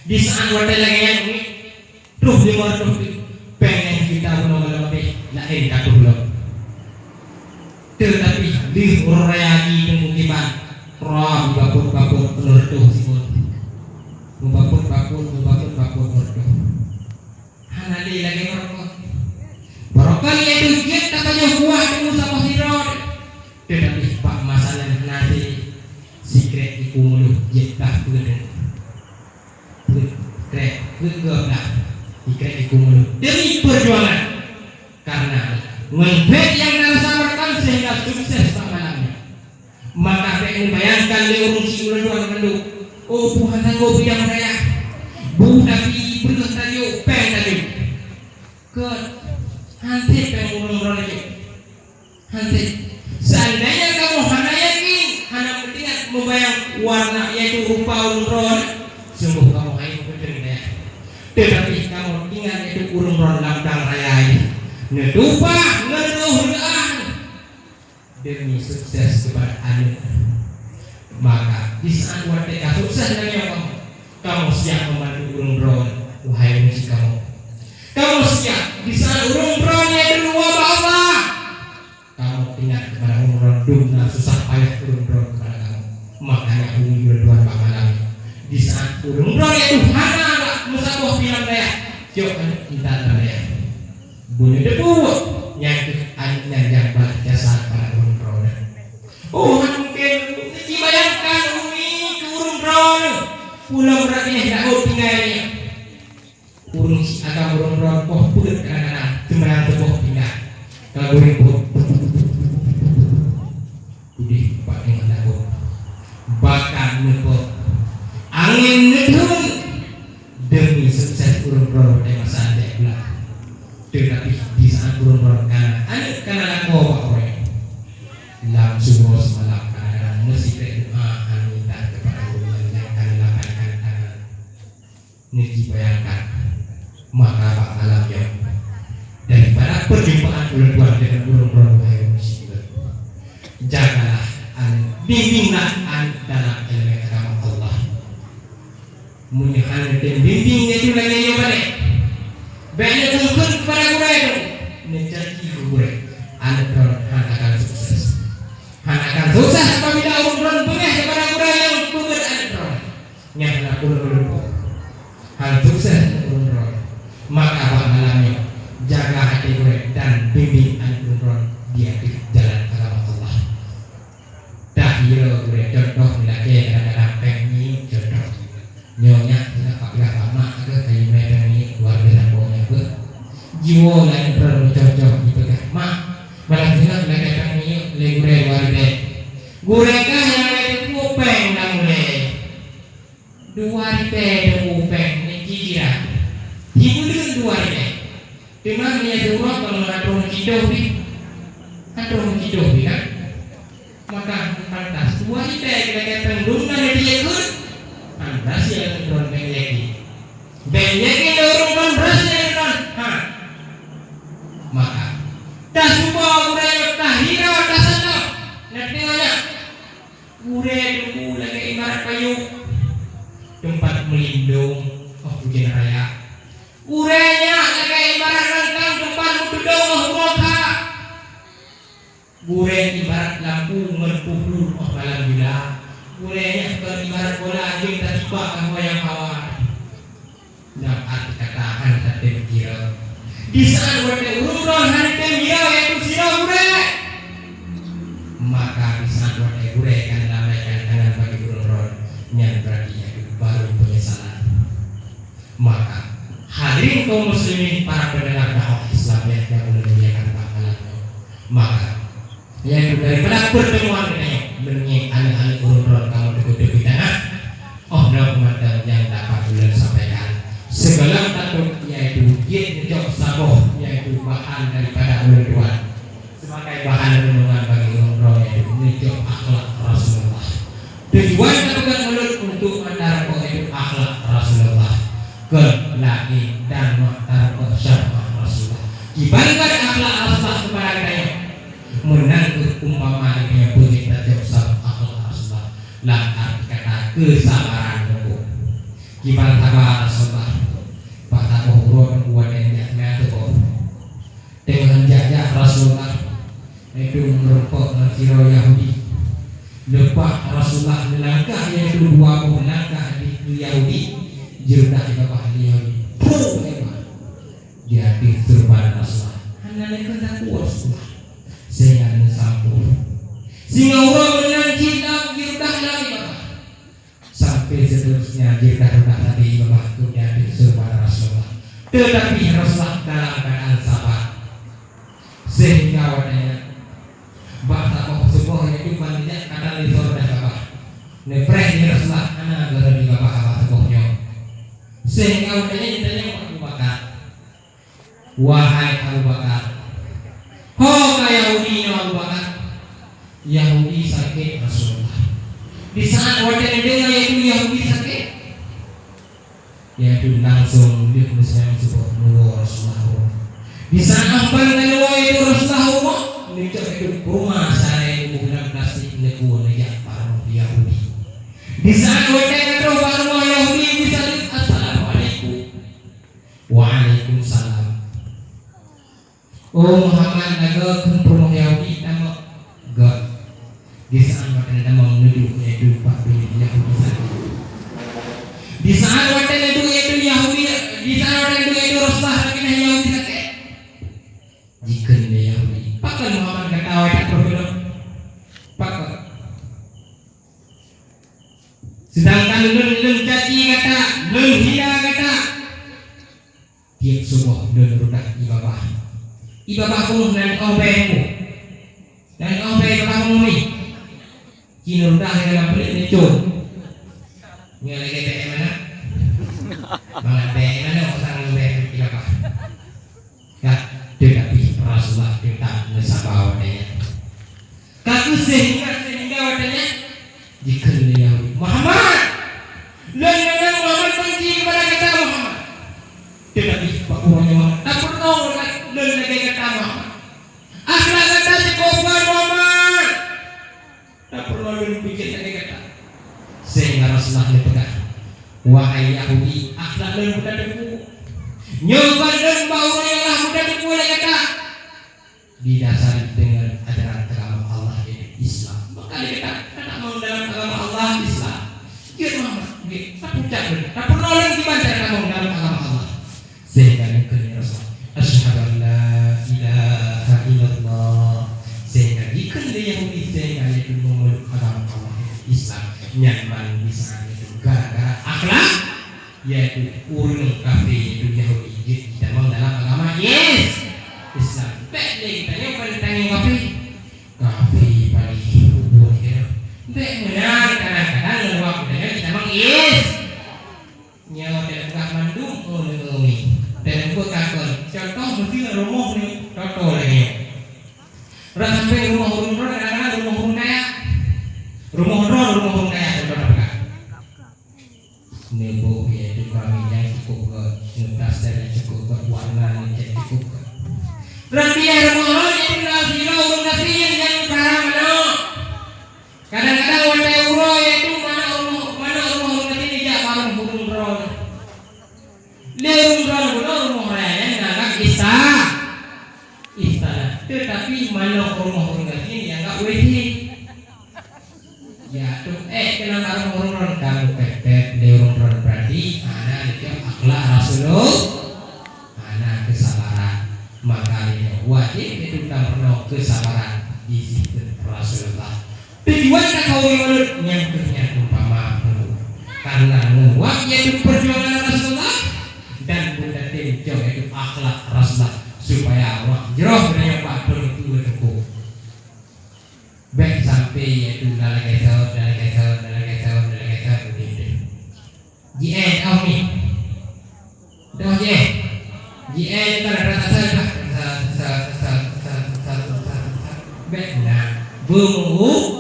Di saat watèe lagèe nyan, troh limong reutôh teuk, péng nyang sijuta bunoe malam abéh, laén ka troh lom. Teutapi lheueh uroe raya haji teungku kiban, ram bapot-bapot peunoh reutôh siphon. Meubapot-bapot, meubapot-bapot peunoh reutôh. Hana lé lagèe barokon. Barokon lé deuh jeuet tapajoh kuah teungku saboh sidroe. Teutapi bak masa nyan hana lé sikrek iku meuluh jeuet blah peuet. Peuet krek, peuet gob blah sikrek iku meuluh. Demi peujuangan. Karena ngon bèk nyang na rasa barokon sehingga sukses bak malam nyan. Maka bèk neubayangkan lé ureueng syiek ulôn tuan mandum, "Oh, peue hana sanggob bidang raya. Bu tapi breueh tajok, péng tajok." Keu, han sép péng ureueng droen jok. Han sép. Seandainya kamoe hana yakin, hana meuingat meubayang warna, yaitu rupa ureueng droen, sunggoh kamoe hai meukeudeueng dayah. Teutapi kamoe ingat yaitu ureueng droen lam dang raya nyan. Neutupah, ngeureuh leuah. Demi sukses keupada aneuk. Maka, di saat watèe ka sukses lagèe nyoe kamoe, kamoe siap membantu ureueng droen, wahai ureueng syiek kamoe. Kamoe siap, di saat ureueng droen nyan diluwa bak Allah, kamoe ingat keupada ureueng droen dum na susah payah ureueng droen keupada kamoe. Makanya, ureueng droen bak malam nyoe. Di saat ureueng droen nyan hana bak meusaboh pih lam dayah, jok aneuk intat lam dayah. Bunoe teupeue, nyan keuh aneuk nyan nyang balas jasa keupada ureueng droeneuh. Oh, han mungken, neujibayangkan umi keu ureueng droeneuh. Pulang brat ilèe dak tinggai nyan. Ureueng syiek agam ureueng droeneuh poh peuet kadang-kadang, seumayang suboh tinggai. Ka goreng poh. Udeh bak teungoh laôt. Baka neupeuk angén neutheun demi sukses ureueng droe watèe masa dek blah. Teutapi di saat ureueng droe kana aneuk kana lakoe bak ureueng, lam suboh seumalam kadang-kadang meusikrek doa aneuk intat keupada ureueng nyang kana lapaikan tangan. Neujibayangkan, maka bak malam nyoe, daripada perjumpaan ulôn tuan deungon ureueng droe, wahai ureueng syiek, jagalah aneuk, bimbinglah aneuk dalam ileumèe agama Allah. Meunyoe hana teubimbing, nyan lagèe nyoe balek. Bèk neukeuen-keuen keupada gurèe droe, neucaci keu gurèe. Aneuk droe hana akan sukses. Hana akan sukses apabila ureueng droe beungèh keupada gurèe nyang peubeuet aneuk droe. Nyan na ulôn meulumpoe. Han sukses ureueng droe. Maka bak malam nyoe, jaga até gurèe dan bimbing aneuk ureueng droe di ateueh jalan agama Allah. Dah yo gurèe, contoh meulakèe kadang-kadang péng minyeuk contoh. Nyoe nyak teuka papeugah bak mak keuh kayu mè péng minyeuk luar biasa boh nyan beuh. Jiwoe laén droe meucocok jipeugah, "Mak, malam singoh lakèe péng minyeuk lé gurèe dua ribèe." Gurèe kah nyang lagèe teupeu péng lam ulèe. Dua ribèe teupeu péng niki jira. Jipeuleueng dua ribèe. Teuma meunyoe siuroe kamoe atroh meucidoh pih. Atroh meucidoh pih kan? Maka pantas dua ribèe lagèe péng dum na lé jikheun. Pantas ya droe bèk yakin. Bèk yakin lé ureueng droe, pantas ya droe. Ha. Dong, oh, ujeuen raya. Gurée nyan lagée ibarat rangkang teumpat meutudong oh uroe kha. Gurée ibarat lampu ngon peue oh malam jula. Gurée nyan kon ibarat bola jeuet tatibak lam wayang hawa. Nyang arti kata hana tatem kira. Di saat watée ureuëng droe hana tem kira, yaitu sidroe gurée. Maka di saat watée gurée ka neulambaikan tangan bagi ureuëng droe, nyan berarti yaitu baru penyesalan. Maka, hadirin kaum muslimin, para pendengar dakwah Islam yang ulôn muliakan bak malam nyoe. Maka, yaitu daripada pertemuan geutanyoe, meunyoe aneuk-aneuk ureuëng droe kamoe teupeuteubiet tanah, oh, nyoe mantong nyang dapat ulôn sampaikan. Sigohlom tateupeue, yaitu jeuet neucok saboh, yaitu bahan daripada ulôn tuan. Sebagai bahan renungan bagi ureuëng droe, yaitu neucok akhlak Rasulullah. Tujuan tapeugah ulôn untuk meutareukoh yaitu akhlak Rasulullah. Kon lagée dan meutareukoh syafa'at Rasulullah. Kiban akhlak Rasulullah keupada geutanyoe. Meunan kheueh umpama geutanyoe beujeuet tajok saboh akhlak Rasulullah. Lam arti kata keusabaran teungku. Kiban saba Rasulullah. Bak saboh uroe teungku watée jak meunan teungku. Teungoh jak-jak Rasulullah, yaitu meurumpok ngon sidroe Yahudi. Leupah Rasulullah meulangkah, yaitu dua boh langkah di keu Yahudi, jirudah di babah Yahudi. Puh, hebat. Di ateueh keureubeuen Rasulullah. Hana lé keuneuk takue Rasulullah. Sehingga neusampôh. Sehingga uroe meunan cit lam jirudah lam babah. Sampai seterusnya jirudah-rudah Nabi babah kemudian disuruh pada Rasulullah. Tetapi Rasulullah dalam keadaan sabar. Sehingga watée nyan, bak saboh suboh nyan itu banyak kata di surudah babah. Neupreh di Rasulullah hana geureubi babah bak suboh nyoe. Sehingga watée nyan ditanya Abu Bakar. Wahai Abu Bakar, ho ka Yahudi nyoe Abu Bakar? Yahudi sakét Rasulullah. Di saat watée neudeungoe yaitu Yahudi sakét, yaitu langsung lheueh meuseujam suboh neuwoe Rasulullah. Di saat ampan neuwoe yaitu Rasulullah, neucok yaitu kurma sarai bumoe lam plastik neukue neujak bak rumoh Yahudi. Di saat watée neutroh bak rumoh Yahudi, disaleuem, "Assalamualaikum." "Waalaikumsalam." "Oh Muhammad, lagée kheun peurumoh Yahudi tamong." "Gét." Di saat watée tamong neuduek yaitu bak binéh Yahudi sakét. Di saat watée neuduek yaitu Yahudi, di saat watée neuduek yaitu Rasulullah bak binéh Yahudi sakét. Jikheun lé Yahudi, "Pakon Muhammad gata wai that troh keunoe? Pakon? Seudangkan lôn, lôn caci gata, lôn hina gata." Tieb suboh lôn rudah ié babah. Ié babah bumoe nan óh bée bumoe. Nan óh bée ié babah bumoe mi. Ci neurudah ngon lam peulet neucom. Ngon lagée bée manok. Mangat bée manok sang bée ié babah. Ka, teutapi Rasulullah teutap meusaba watée nyan. Ka keuh sehingga, sehingga watée nyan jikheun lé Yahudi, "Muhammad! Lôn deungoe Muhammad benci keupada gata, Muhammad. Teutapi bak uroe nyoe, tapeurunoe lôn lagée gata, Muhammad. Akhlak gata cukôp gét, Muhammad. Tapeurunoe lôn peucit lagée gata." Sehingga Rasulullah neupeugah, "Wahai Yahudi, akhlak lôn mudah teupeu. Nyoe ban lôn bak uroe nyoe lah mudah teupeu lé gata." Didasari deungon ajaran agama Allah, yaitu Islam. Maka lé gata, gata tamong dalam agama Allah, Islam. Jeuet Muhammad, jeuet, tapucak lôn, tapeurunoe lôn kiban cara tamong dalam agama Allah. Sehingga jikheun lé Rasul, "Asyhadu an la ilaha illallah." Sehingga jikheun lé Yahudi, sehingga yaitu memeluk agama Allah, Islam. Nyan man bisa yaitu gara-gara akhlak. Yaitu ureuëng kafé, yaitu Yahudi, jeuet jitamong dalam agama Is-, Islam. Bék lé geutanyoe kon tanyoe kafé. Kafé paléng kubur keunoe. Bék meunan, kadang-kadang ngon awak geutanyoe jitamong Is-, nyoe teupeugah mandum ureuëng umi. Teupeugah kon, contoh meusti rumoh ni, contoh lagée nyoe. Ureuëng sampai rumoh ureuëng droe, kadang-kadang rumoh ureuëng kaya. Rumoh droe, rumoh ureuëng kaya, contoh teupeugah. Neuboh ié tukang minyeuk cukôp gét, neuplaster cukôp gét, warna neucét cukôp gét. Berarti ya rumoh nyan itu na sidroe ureuëng gasien nyang para manok. Kadang-kadang watée uroe yaitu manok rumoh, manok rumoh ureuëng gasien jijak bak rumoh ureuëng droe. Lé ureueng droe bunoe rumoh raya nyan nyan anggap ista-, istana. Teutapi manoe rumoh ureueng gasien nyan anggap W C. Ya, tu, eh, keunan barang ureueng droe kamoe pet-pet lé ureueng droe berarti hana neujok akhlak Rasulullah, hana keusabaran. Maka lé nyoe wajéb keu geutanyoe meurunoe keusabaran di sifeuet Rasulullah. Tujuan takhawé maulud nyang keuh nyan umpama, karena ngon wak yaitu perjuangan Rasulullah dan beutatem jok yaitu akhlak Rasulullah supaya wak jroh geutanyoe bak thôn tuha teungku. Bèk sampai yaitu lalai geusot, lalai geusot, lalai geusot, lalai geusot begitu. Ji eh, oh ni. Dah ji eh. Ji eh, kita dah rasa sah. Bèk na. Beumu.